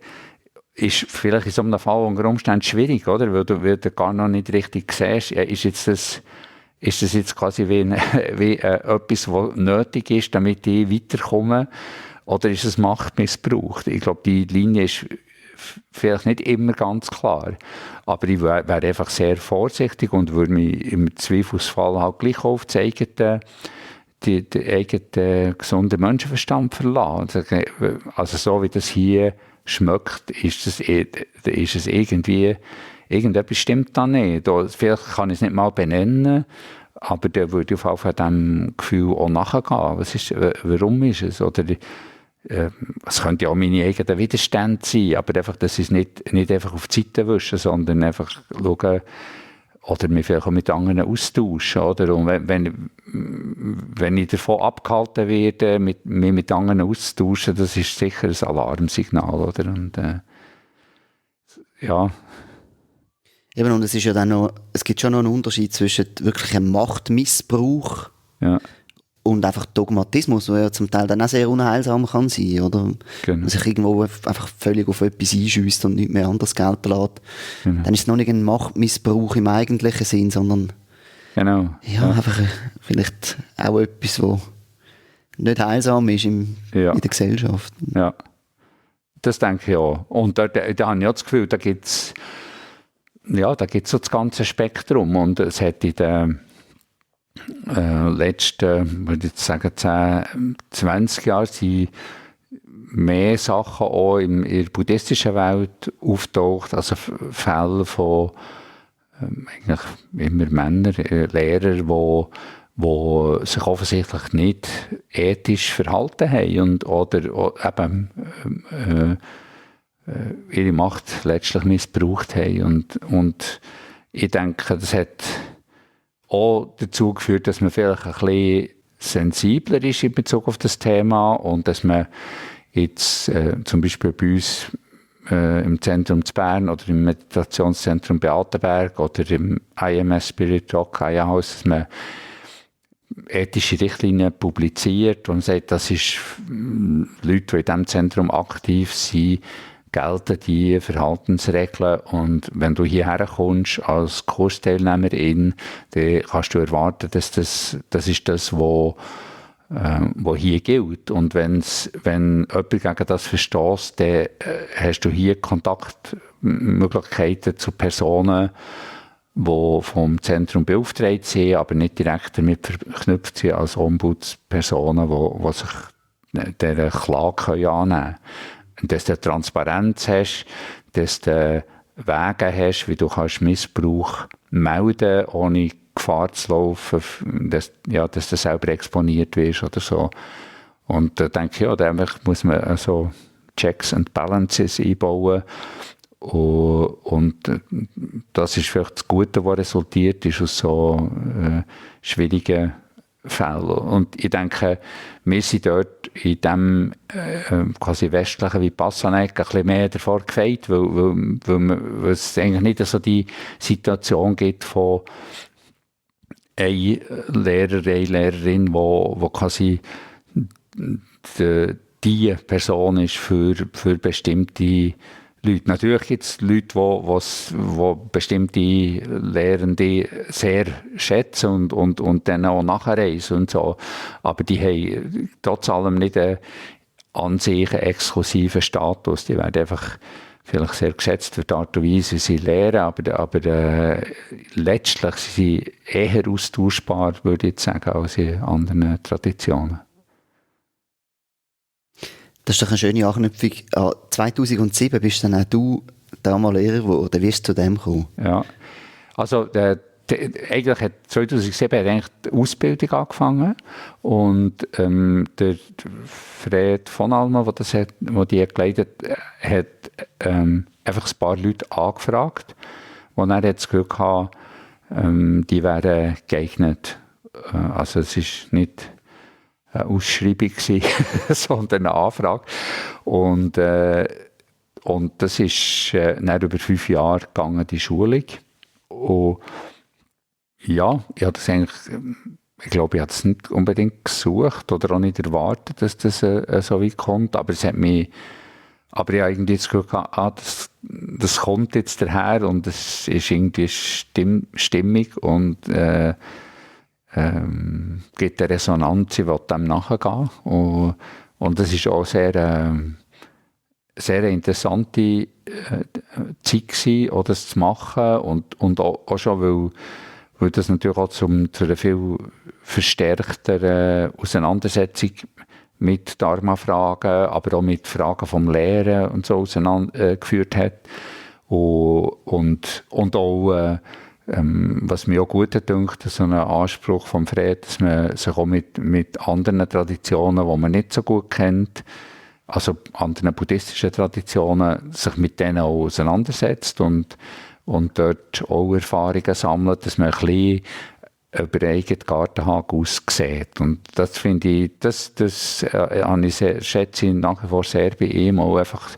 ist vielleicht in so einem Fall unter Umständen schwierig, oder? Weil du gar noch nicht richtig siehst, ist das jetzt quasi wie etwas, was nötig ist, damit ich weiterkomme, oder ist es Machtmissbrauch? Ich glaube, die Linie ist vielleicht nicht immer ganz klar, aber ich wäre einfach sehr vorsichtig und würde mich im Zweifelsfall halt gleich auf den eigenen gesunden Menschenverstand verlassen. Also so wie das hier schmeckt, ist es irgendwie, irgendetwas stimmt da nicht. Vielleicht kann ich es nicht mal benennen, aber der würde auf jeden Fall diesem Gefühl auch nachgehen. Warum ist es? Oder es könnte ja auch meine eigenen Widerstände sein, aber einfach, das ist nicht einfach auf die Seite wischen, sondern einfach schauen, oder mich vielleicht auch mit anderen austauschen. Oder? Und wenn ich davon abgehalten werde, mich mit anderen auszutauschen, das ist sicher ein Alarmsignal. Oder? Und, ja. Eben, und es gibt schon noch einen Unterschied zwischen wirklichem Machtmissbrauch und einfach Dogmatismus, der ja zum Teil dann auch sehr unheilsam kann sein, oder? Genau. Sich irgendwo einfach völlig auf etwas einschüsst und nicht mehr anders gelten lässt. Genau. Dann ist es noch nicht ein Machtmissbrauch im eigentlichen Sinn, sondern einfach einfach auch etwas, was nicht heilsam ist in der Gesellschaft. Ja, das denke ich auch. Und da habe ich auch das Gefühl, da gibt es so das ganze Spektrum. Und es hat in den letzten, würde ich sagen, 10, 20 Jahren sind mehr Sachen auch in der buddhistischen Welt auftaucht, also Fälle von eigentlich immer Männer, Lehrer, die sich offensichtlich nicht ethisch verhalten haben oder eben ihre Macht letztlich missbraucht haben. Und ich denke, das hat auch dazu geführt, dass man vielleicht ein bisschen sensibler ist in Bezug auf das Thema und dass man jetzt zum Beispiel bei uns im Zentrum zu Bern oder im Meditationszentrum Beatenberg oder im IMS Spirit Rock Haus, dass man ethische Richtlinien publiziert und sagt, das ist Leute, die in diesem Zentrum aktiv sind, gelten die Verhaltensregeln und wenn du hierher kommst als Kursteilnehmerin, dann kannst du erwarten, dass das ist das, was hier gilt. Und wenn jemand gegen das verstößt, dann hast du hier Kontaktmöglichkeiten zu Personen, die vom Zentrum beauftragt sind, aber nicht direkt damit verknüpft sind als Ombudspersonen, die sich dieser Klage annehmen können. Und dass du Transparenz hast, dass du Wege hast, wie du kannst Missbrauch melden, ohne Gefahr zu laufen, dass du selber exponiert wirst oder so. Und da denke ich, da muss man so Checks and Balances einbauen. Und das ist vielleicht das Gute, was resultiert ist aus so schwierigen Fällen. Und ich denke, wir sind dort in dem quasi westlichen Vipassana-Eck ein bisschen mehr davor gefeit, weil es eigentlich nicht so die Situation gibt von einer Lehrerin, wo quasi die Person ist für bestimmte Leute. Natürlich gibt es Leute, die bestimmte Lehrende sehr schätzen und dann auch nachreisen und so. Aber die haben trotz allem nicht an sich einen exklusiven Status. Die werden einfach vielleicht sehr geschätzt für die Art und Weise, wie sie lehren, aber letztlich sind sie eher austauschbar, würde ich jetzt sagen, als in anderen Traditionen. Das ist doch eine schöne Anknüpfung. 2007 bist dann auch du damals Lehrer geworden. Wie ist es zu dem gekommen? Ja, also eigentlich hat 2007 eigentlich die Ausbildung angefangen und der Fred von Alma, der die geleitet hat, einfach ein paar Leute angefragt, wo er das Gefühl hatte, die wären geeignet. Also es ist nicht eine Ausschreibung gewesen, sondern eine Anfrage. Und das ist dann über 5 Jahre gegangen, die Schulung. Und ja, ich habe das eigentlich, ich glaube, ich habe es nicht unbedingt gesucht oder auch nicht erwartet, dass das so weit kommt. Aber es hat mich, aber ich habe irgendwie das Gefühl gehabt, das kommt jetzt daher und es ist irgendwie stimmig und gibt eine Resonanz, ich will dem nachgehen. Und das ist auch sehr interessante Zeit gewesen, auch das zu machen und auch schon, weil das natürlich auch zu einer viel verstärkteren Auseinandersetzung mit Dharma-Fragen, aber auch mit Fragen vom Lehren und so geführt hat. Und auch was mir auch gut dünkt, so ein Anspruch vom Fred, dass man sich auch mit anderen Traditionen, die man nicht so gut kennt, also anderen buddhistischen Traditionen, sich mit denen auch auseinandersetzt und dort auch Erfahrungen sammelt, dass man ein bisschen über den eigenen Gartenhag aussieht. Und das finde ich, das schätze ich nach wie vor sehr bei ihm, auch einfach,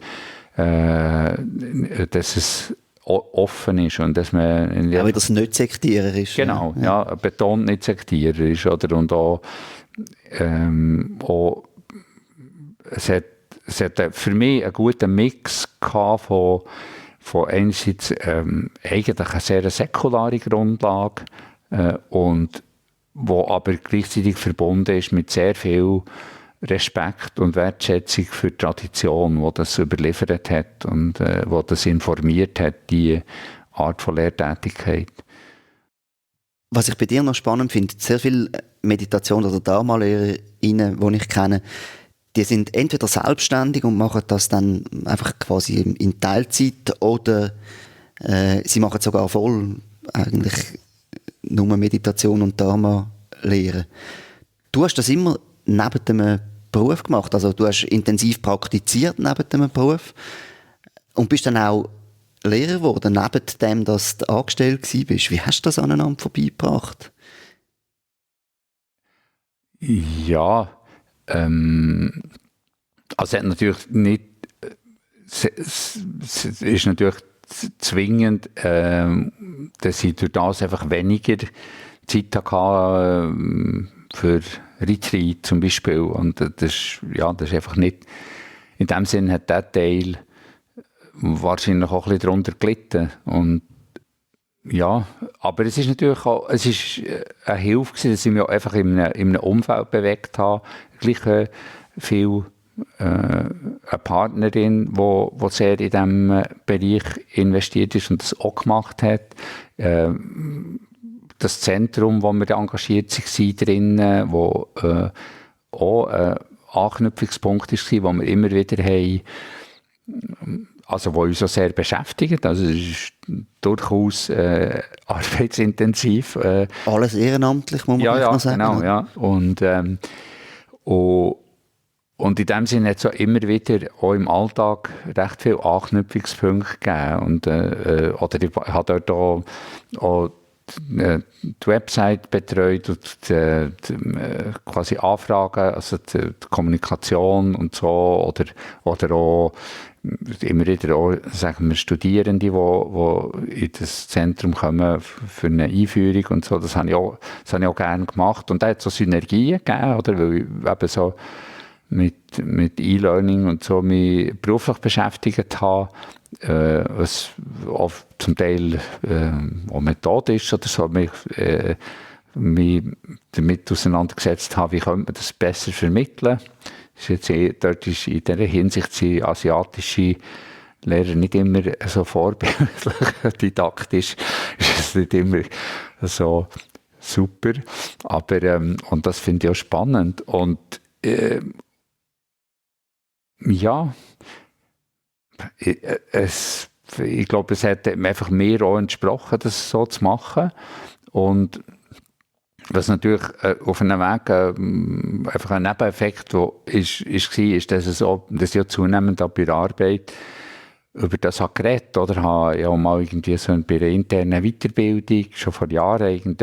dass es offen ist und dass man... Ja, weil das nicht Sektierer ist. Genau, ja, betont nicht Sektierer ist, oder? Und auch es hat für mich einen guten Mix gehabt von einerseits eigentlich eine sehr säkulare Grundlage und wo aber gleichzeitig verbunden ist mit sehr viel Respekt und Wertschätzung für die Tradition, die das überliefert hat und die das informiert hat, die Art von Lehrtätigkeit. Was ich bei dir noch spannend finde, sehr viele Meditationen oder Dharma-LehrerInnen, die ich kenne, die sind entweder selbstständig und machen das dann einfach quasi in Teilzeit oder sie machen sogar voll eigentlich nur Meditation und Dharma-Lehre. Du hast das immer neben dem Beruf gemacht, also du hast intensiv praktiziert neben dem Beruf und bist dann auch Lehrer geworden, neben dem, dass du angestellt warst. Wie hast du das aneinander vorbeigebracht? Ja, also hat natürlich nicht, es ist natürlich zwingend, dass ich durch das einfach weniger Zeit hatte für Retreat zum Beispiel. Und das ist einfach nicht, in dem Sinne hat der Teil wahrscheinlich auch ein bisschen darunter gelitten. Und ja, aber es ist natürlich auch, es ist eine Hilfe gewesen, dass ich mich auch einfach in einem Umfeld bewegt habe. Gleich viel eine Partnerin, die sehr in diesem Bereich investiert ist und das auch gemacht hat. Das Zentrum, wo wir engagiert waren drinnen, wo auch ein Anknüpfungspunkt war, wo wir immer wieder haben, also wo uns auch sehr beschäftigt. Also es ist durchaus arbeitsintensiv. Alles ehrenamtlich, muss man ja, mal sagen. Genau, ja. Und in dem Sinne hat es auch immer wieder auch im Alltag recht viele Anknüpfungspunkte gegeben. Und, oder ich habe dort auch die Website betreut und quasi Anfragen, also die Kommunikation und so, oder auch immer wieder auch, sagen wir, Studierende, die in das Zentrum kommen für eine Einführung und so, das habe ich auch gerne gemacht. Und da hat es so Synergien gegeben, oder? Weil ich eben so mit E-Learning und so mich beruflich beschäftigt habe, was auch zum Teil auch methodisch oder so, mich damit auseinandergesetzt habe, wie könnte man das besser vermitteln. Dort ist in dieser Hinsicht sind asiatische Lehrer nicht immer so vorbildlich, didaktisch ist es nicht immer so super, aber und das finde ich auch spannend und ja, ich glaube, es hat einfach mir auch entsprochen, das so zu machen und was natürlich auf einem Weg einfach ein Nebeneffekt war, dass ich zunehmend auch bei der Arbeit über das habe geredet, oder habe ja mal irgendwie so bei einer internen Weiterbildung schon vor Jahren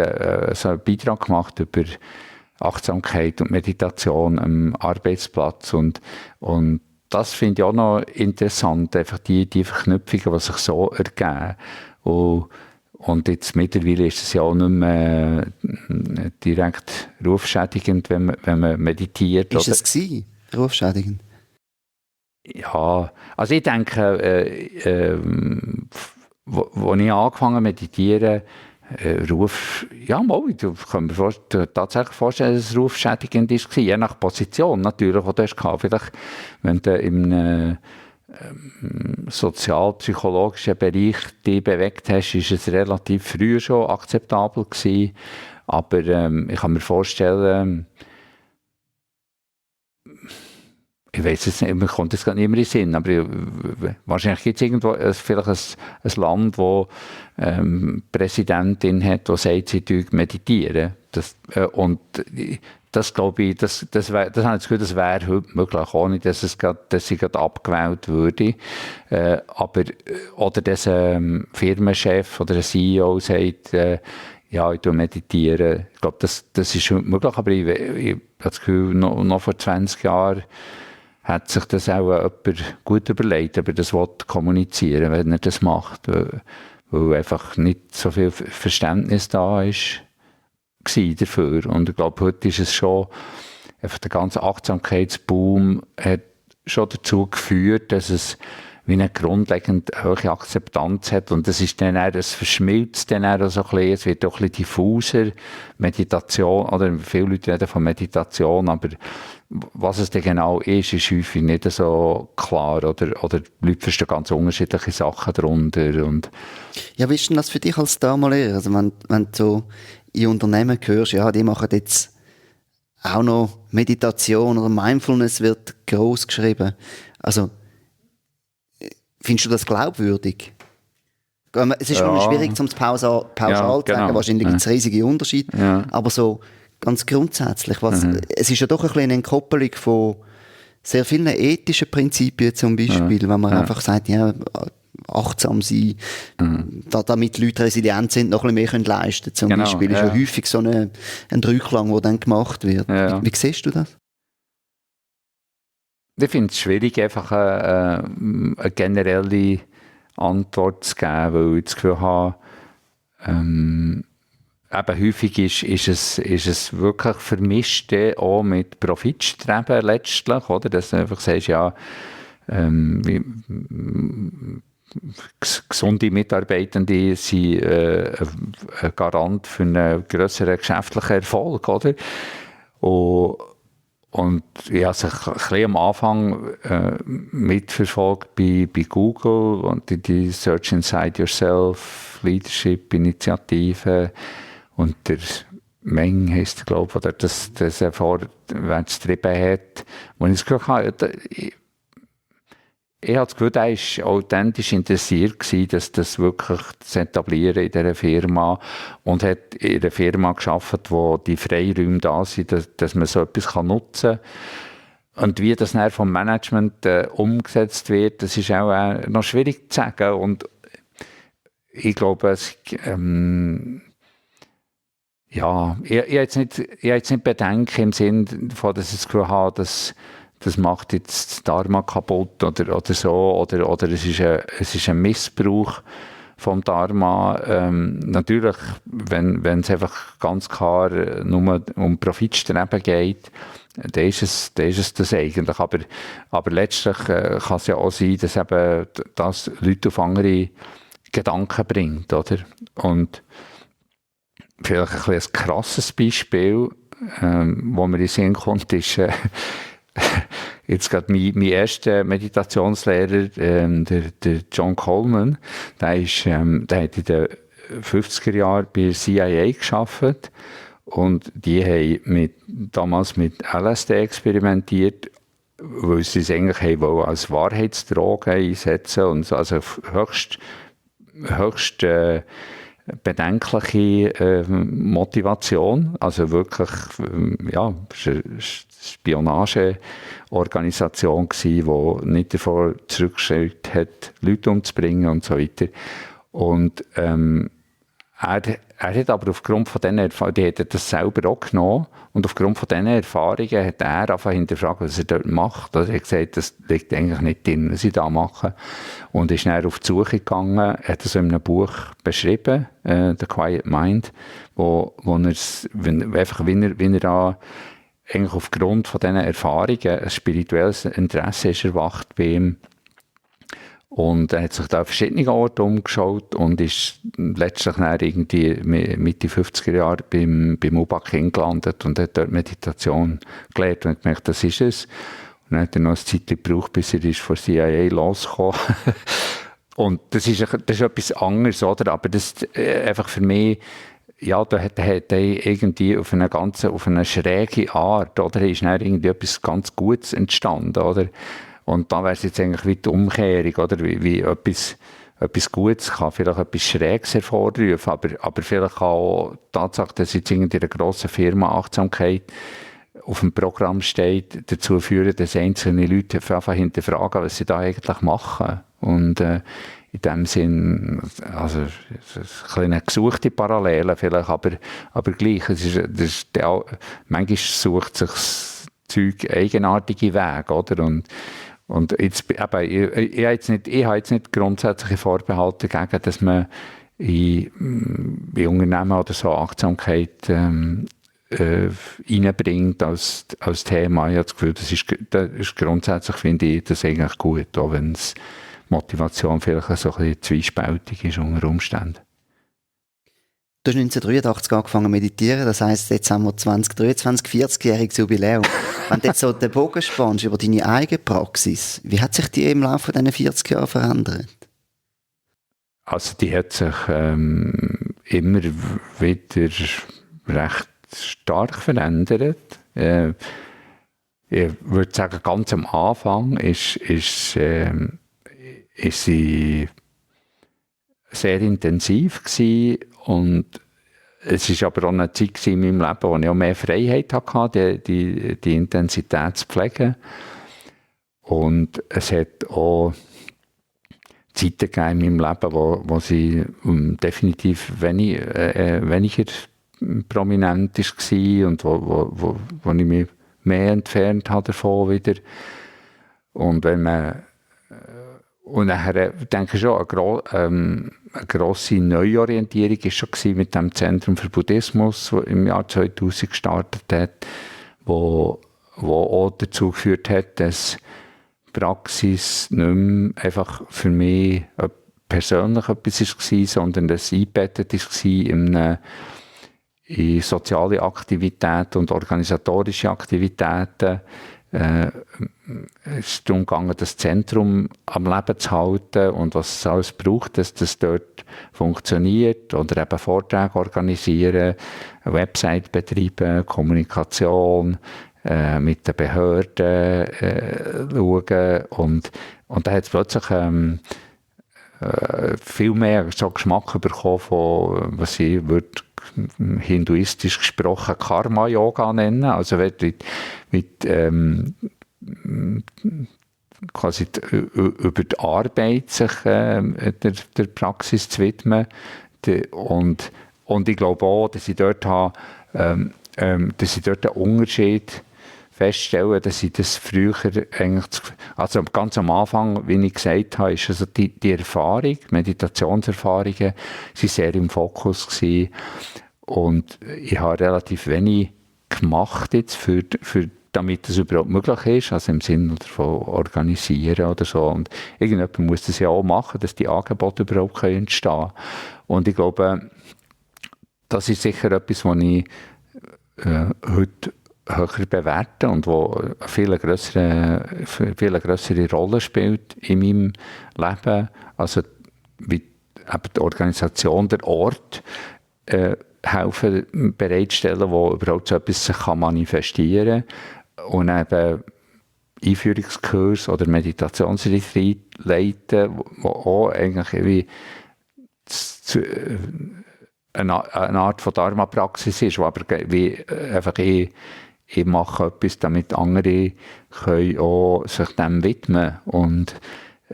so einen Beitrag gemacht über Achtsamkeit und Meditation am Arbeitsplatz und das finde ich auch noch interessant, einfach die Verknüpfungen, die sich so ergeben. Und jetzt mittlerweile ist es ja auch nicht mehr direkt rufschädigend, wenn man meditiert. Ist es gewesen, rufschädigend? Ja, also ich denke, wo ich angefangen habe meditieren, ja, ich kann mir tatsächlich vorstellen, dass es rufschädigend war, je nach Position natürlich, die du hast. Vielleicht, wenn du im sozialpsychologischen Bereich dich bewegt hast, ist es relativ früh schon akzeptabel gewesen. Aber ich kann mir vorstellen, ich weiß es nicht, mir kommt das gar nicht mehr in den Sinn, aber wahrscheinlich gibt es irgendwo vielleicht ein Land, wo Präsidentin hat, die sagt, sie meditieren. Und das glaube ich, das habe ich das Gefühl, das wäre heute möglich, ohne dass sie gerade abgewählt würde. Aber, oder dass ein Firmenchef oder ein CEO sagt, ja, ich meditiere. Ich glaube, das ist heute möglich, aber ich habe das Gefühl, noch vor 20 Jahren hat sich das auch jemand gut überlegt, ob er das kommunizieren will, wenn er das macht. Weil einfach nicht so viel Verständnis da ist dafür. Und ich glaube, heute ist es schon, einfach der ganze Achtsamkeitsboom hat schon dazu geführt, dass es wie eine grundlegend hohe Akzeptanz hat. Und das ist dann auch, es verschmilzt dann auch so ein bisschen, es wird auch ein bisschen diffuser. Meditation, oder viele Leute reden von Meditation, aber was es denn genau ist häufig nicht so klar, oder die Leute verstehen ganz unterschiedliche Sachen darunter. Und ja, wie ist denn das für dich als Dharma-Lehrer? Also wenn du so in Unternehmen hörst, ja, die machen jetzt auch noch Meditation oder Mindfulness wird gross geschrieben. Also, findest du das glaubwürdig? Es ist schon schwierig, um es pauschal zu sagen. Wahrscheinlich gibt es riesige Unterschiede. Ja. Aber so ganz grundsätzlich, es ist ja doch ein bisschen eine Entkoppelung von sehr vielen ethischen Prinzipien zum Beispiel, wenn man einfach sagt, ja, achtsam sein, damit Leute resilient sind, noch ein bisschen mehr leisten können. Zum Beispiel ist ja häufig so ein Dreiklang, der dann gemacht wird. Ja. Wie siehst du das? Ich finde es schwierig, einfach eine generelle Antwort zu geben, weil ich das Gefühl habe, eben häufig ist es wirklich vermischt auch mit Profitstreben letztlich, oder? Dass du einfach sagst, ja, gesunde Mitarbeitende sind ein Garant für einen grösseren geschäftlichen Erfolg, oder? Und ich habe es ein bisschen am Anfang mitverfolgt bei Google und die Search Inside Yourself Leadership Initiative und der Meng heisst, glaube ich, oder das er vorwärts getrieben hat. Und ich das Gefühl hatte, ich habe das Gefühl, er war authentisch interessiert gewesen, dass das wirklich zu etablieren in dieser Firma und hat in einer Firma gearbeitet, wo die Freiräume da sind, dass man so etwas nutzen kann. Und wie das dann vom Management umgesetzt wird, das ist auch noch schwierig zu sagen. Und ich glaube, ich habe jetzt nicht Bedenken im Sinne davon, dass ich das Gefühl habe, dass das macht jetzt das Dharma kaputt oder so, oder es ist ein Missbrauch vom Dharma. Natürlich, wenn es einfach ganz klar nur um Profitstreben geht, dann ist es das eigentlich. Aber letztlich kann es ja auch sein, dass eben das Leute auf andere Gedanken bringt, oder? Und vielleicht ein bisschen ein krasses Beispiel, wo mir in den Sinn kommt, ist jetzt gerade mein erster Meditationslehrer, der John Coleman, der hat in den 50er Jahren bei der CIA gearbeitet und die haben damals mit LSD experimentiert, weil sie es eigentlich haben als Wahrheitsdroge einsetzen und so, also höchst bedenkliche Motivation, also wirklich ja, Spionageorganisation gsi, die nicht davor zurückgestellt hat, Leute umzubringen und so weiter. Und er hat aber aufgrund von diesen Erfahrungen, die hat das selber auch genommen, und aufgrund von diesen Erfahrungen hat er angefangen hinterfragen, was er dort macht. Also er hat gesagt, das liegt eigentlich nicht drin, was ich da mache. Und ist dann auf die Suche gegangen, hat es in einem Buch beschrieben, The Quiet Mind, wo er wie er da eigentlich aufgrund von diesen Erfahrungen ein spirituelles Interesse ist erwacht bei ihm. Und er hat sich da an verschiedene Orte umgeschaut und ist letztlich dann irgendwie Mitte 50er Jahre beim UBAK gelandet und hat dort Meditation gelernt und hat gemerkt, das ist es. Und dann hat er noch ein Zeit gebraucht, bis er ist von CIA losgekommen. Und das ist etwas anderes, oder? Aber das einfach für mich, ja, da hat er irgendwie auf eine schräge Art, oder? Ist dann irgendwie etwas ganz Gutes entstanden, oder? Und da wäre es jetzt eigentlich wie die Umkehrung, oder? Wie etwas Gutes kann vielleicht etwas Schräges hervorrufen, aber vielleicht kann auch die Tatsache, dass jetzt in einer grossen Firma Achtsamkeit auf dem Programm steht, dazu führen, dass einzelne Leute einfach hinterfragen, was sie da eigentlich machen. Und in dem Sinn, also eine gesuchte Parallele vielleicht, aber gleich, manchmal sucht sich das Zeug eigenartige Wege, oder? Und jetzt, ich habe jetzt nicht grundsätzliche Vorbehalte dagegen, dass man in Unternehmen oder so Achtsamkeit reinbringt als Thema. Ich habe das Gefühl, das ist grundsätzlich, finde ich, das eigentlich gut, auch wenn es Motivation vielleicht so ein bisschen zwiespältig ist unter Umständen. Du hast 1983 angefangen zu meditieren, das heisst, jetzt haben wir 2023, 40-jähriges Jubiläum. Wenn du jetzt so den Bogen spannst über deine eigene Praxis, wie hat sich die im Laufe dieser 40 Jahre verändert? Also die hat sich immer wieder recht stark verändert. Ich würde sagen, ganz am Anfang ist sie sehr intensiv gewesen und es ist aber auch eine Zeit in meinem Leben, wo ich auch mehr Freiheit hatte, die Intensität zu pflegen. Und es hat auch Zeiten gegeben in meinem Leben, wo sie definitiv weniger prominent war und wo ich mich mehr entfernt habe davon wieder. Und wenn man und nachher denke ich schon, eine grosse Neuorientierung war schon mit dem Zentrum für Buddhismus, das im Jahr 2000 gestartet hat, wo auch dazu geführt hat, dass Praxis nicht mehr einfach für mich persönlich etwas war, sondern dass es eingebettet war in soziale Aktivitäten und organisatorische Aktivitäten. Es ist darum gegangen, das Zentrum am Leben zu halten und was es alles braucht, dass das dort funktioniert, oder eben Vorträge organisieren, eine Website betreiben, Kommunikation mit den Behörden schauen, und da hat es plötzlich viel mehr so Geschmack bekommen von, was ich würde hinduistisch gesprochen Karma-Yoga nennen, also mit quasi über die Arbeit sich der Praxis zu widmen. Und ich glaube auch, dass ich dort einen Unterschied feststellen, dass ich das früher eigentlich, also ganz am Anfang, wie ich gesagt habe, ist also die Erfahrung, Meditationserfahrungen, sind sehr im Fokus gewesen. Und ich habe relativ wenig gemacht jetzt damit das überhaupt möglich ist, also im Sinne von organisieren oder so. Und irgendjemand muss das ja auch machen, dass die Angebote überhaupt entstehen können. Und ich glaube, das ist sicher etwas, was ich heute höher bewerte und wo eine viel grössere Rolle spielt in meinem Leben. Also wie eben die Organisation, der Ort, helfen bereitstellen, wo überhaupt so etwas sich manifestieren kann. Und eben Einführungskurs oder Meditationsretreat leiten, wo auch eigentlich irgendwie eine Art von Dharma-Praxis ist, wo aber wie einfach ich mache etwas, damit andere können auch sich dem widmen. Und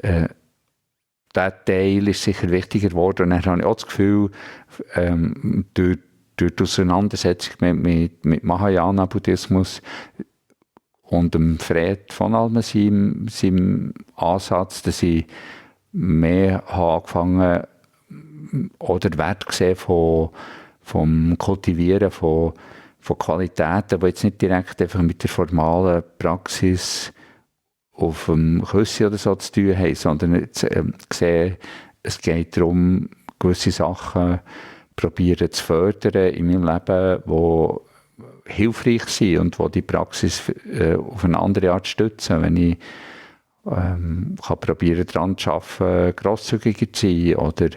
dieser Teil ist sicher wichtiger geworden. Und dann habe ich auch das Gefühl, durch die Auseinandersetzung mit Mahayana-Buddhismus und dem Fred von Almen, seinem Ansatz, dass ich mehr habe angefangen oder Wert gesehen vom Kultivieren von Qualitäten, die jetzt nicht direkt einfach mit der formalen Praxis auf dem Küssi oder so zu tun haben, sondern jetzt, gesehen, es geht darum, gewisse Sachen probieren zu fördern in meinem Leben, die hilfreich sind und die Praxis auf eine andere Art stützen. Wenn ich kann probieren, daran zu arbeiten, grosszügiger zu sein oder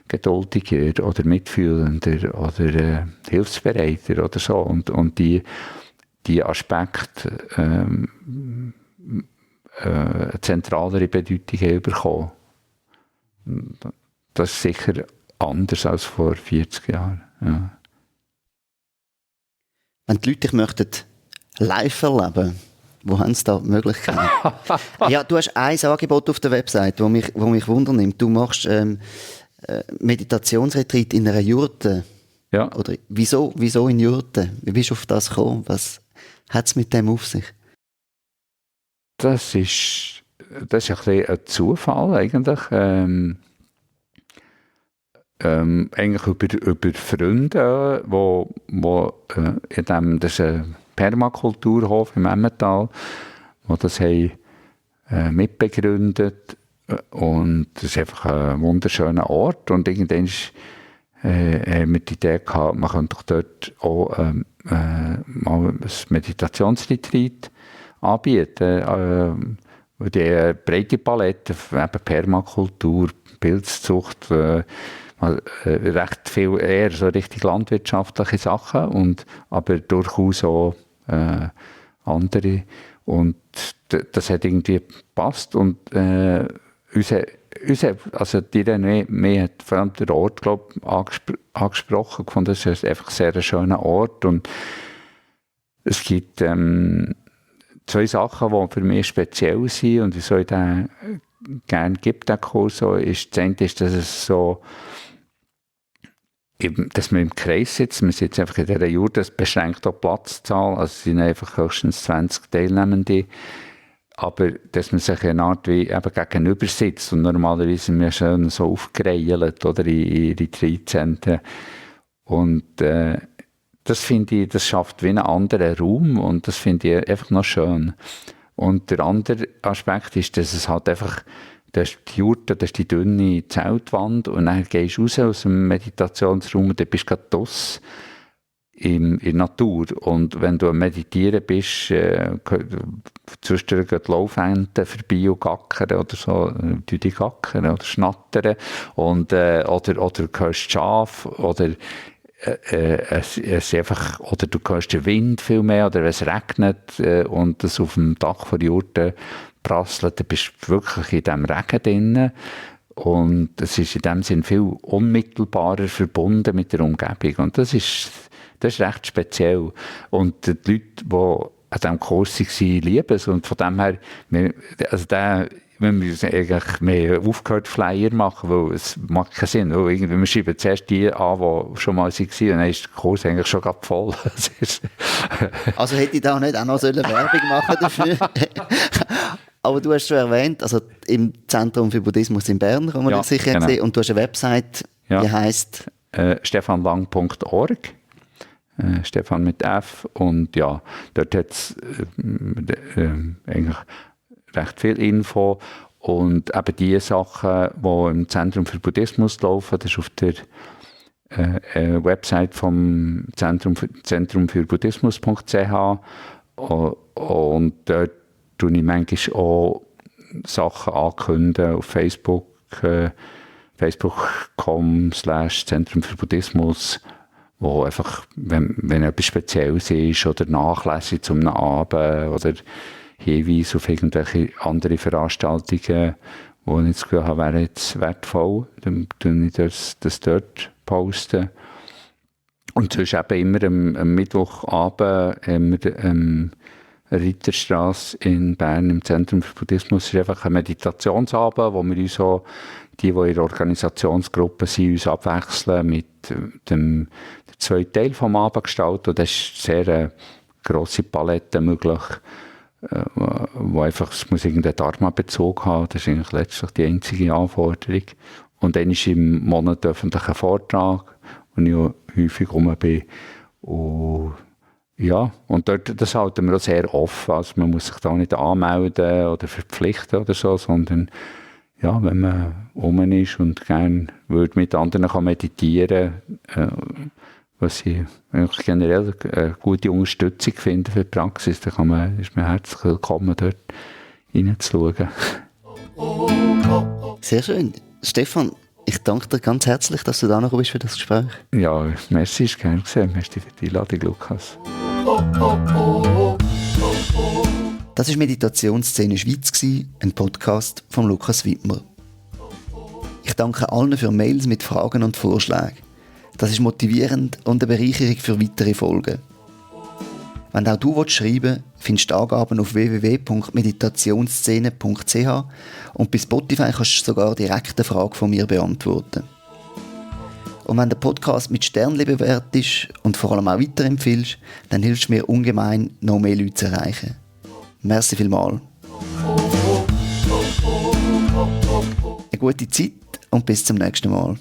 geduldiger oder mitfühlender oder hilfsbereiter oder so. Und die Aspekte eine zentralere Bedeutung haben bekommen. Das ist sicher anders als vor 40 Jahren. Ja. Wenn die Leute dich möchten live erleben, wo haben sie da die Möglichkeit? Ja, du hast ein Angebot auf der Website, wo mich wundernimmt. Du machst Meditationsretreat in einer Jurte. Ja. Oder wieso in Jurte? Wie bist du auf das gekommen? Was hat es mit dem auf sich? Das ist ein bisschen ein Zufall eigentlich. Eigentlich über Freunde, wo in dem, das ist ein Permakulturhof im Emmental, die das haben mitbegründet. Und das ist einfach ein wunderschöner Ort. Und irgendwann haben wir die Idee gehabt, man könnte doch dort auch mal ein Meditationsretreat anbieten. Die breite Palette, eben Permakultur, Pilzzucht, recht viel eher so richtig landwirtschaftliche Sachen, aber durchaus auch andere. Und das hat irgendwie gepasst. Und also die René hat vor allem den Ort, glaube ich, angesprochen. Ich fand, das ist einfach sehr ein schöner Ort. Und es gibt zwei Sachen, die für mich speziell sind und wieso ich den gerne gibt, den Kurs. So, ist, das eine ist, dass es so eben, dass wir im Kreis sitzen. Wir sitzen einfach in dieser Jurte, das beschränkt auch Platzzahl. Also es sind einfach höchstens 20 Teilnehmende. Aber dass man sich eine Art wie eben gegenüber sitzt und normalerweise sind wir schön so aufgereilt oder in Retreatzentren. Und das finde ich, das schafft wie einen anderen Raum und das finde ich einfach noch schön. Und der andere Aspekt ist, dass es halt einfach, das ist die Jurte, das ist die dünne Zeltwand und dann gehst du raus aus dem Meditationsraum und dann bist du gerade draussen in der Natur. Und wenn du am Meditieren bist, zwischendurch gehen die Laufenten vorbei und gackern oder so, die gackern oder schnattern und, oder du hörst Schaf oder es einfach, oder du hörst den Wind viel mehr oder wenn es regnet und es auf dem Dach von der Jurte prasselt, dann bist du wirklich in diesem Regen drin. Und es ist in dem Sinn viel unmittelbarer verbunden mit der Umgebung. Und das ist recht speziell. Und die Leute, die an diesem Kurs waren, lieben es. Und von dem her, also wir müssen eigentlich mehr aufgehört Flyer machen, weil es macht keinen Sinn. Weil irgendwie, wir schreiben zuerst die an, die schon mal waren, und dann ist der Kurs eigentlich schon gerade voll. Also hätte ich da nicht auch noch Werbung machen dafür? Aber du hast schon erwähnt, also im Zentrum für Buddhismus in Bern kann man das sicher sehen. Und du hast eine Website, die heisst stefanlang.org. Stefan mit F. Und ja, dort hat es eigentlich recht viel Info. Und eben die Sachen, die im Zentrum für Buddhismus laufen, das ist auf der Website vom Zentrum für Buddhismus.ch. Und dort tue ich manchmal auch Sachen ankündigen auf Facebook, facebook.com/Zentrum für Buddhismus, wo einfach, wenn etwas Spezielles ist oder Nachlese zum Abend oder Hinweise auf irgendwelche andere Veranstaltungen, wo ich das Gefühl habe, wäre jetzt wertvoll, dann tue ich das dort posten. Und sonst eben immer am Mittwochabend Ritterstrasse in Bern im Zentrum für Buddhismus ist einfach ein Meditationsabend, wo wir uns so, die in der Organisationsgruppe sind, uns abwechseln mit dem zweiten Teil vom Abend gestalten. Und das ist eine sehr grosse Palette möglich, wo einfach, es muss irgendeinen Dharma-Bezug haben. Das ist eigentlich letztlich die einzige Anforderung. Und dann ist im Monat öffentlicher Vortrag, wo ich auch häufig rum bin. Und ja, und dort, das halten wir auch sehr offen. Also man muss sich da nicht anmelden oder verpflichten oder so, sondern ja, wenn man rum ist und gerne würde mit anderen kann meditieren, was ich eigentlich generell eine gute Unterstützung finde für die Praxis, dann ist man herzlich willkommen, dort reinzuschauen. Sehr schön. Stefan, ich danke dir ganz herzlich, dass du da noch bist für das Gespräch. Ja, merci, ist gerne gesehen. Merci für die Einladung, Lukas. Das war Meditationsszene Schweiz, ein Podcast von Lukas Wittmer. Ich danke allen für Mails mit Fragen und Vorschlägen. Das ist motivierend und eine Bereicherung für weitere Folgen. Wenn auch du schreiben willst, findest du Angaben auf www.meditationsszene.ch und bei Spotify kannst du sogar direkt eine Frage von mir beantworten. Und wenn der Podcast mit Sternchen bewertest und vor allem auch weiterempfiehlst, dann hilfst du mir ungemein, noch mehr Leute zu erreichen. Merci vielmals. Eine gute Zeit und bis zum nächsten Mal.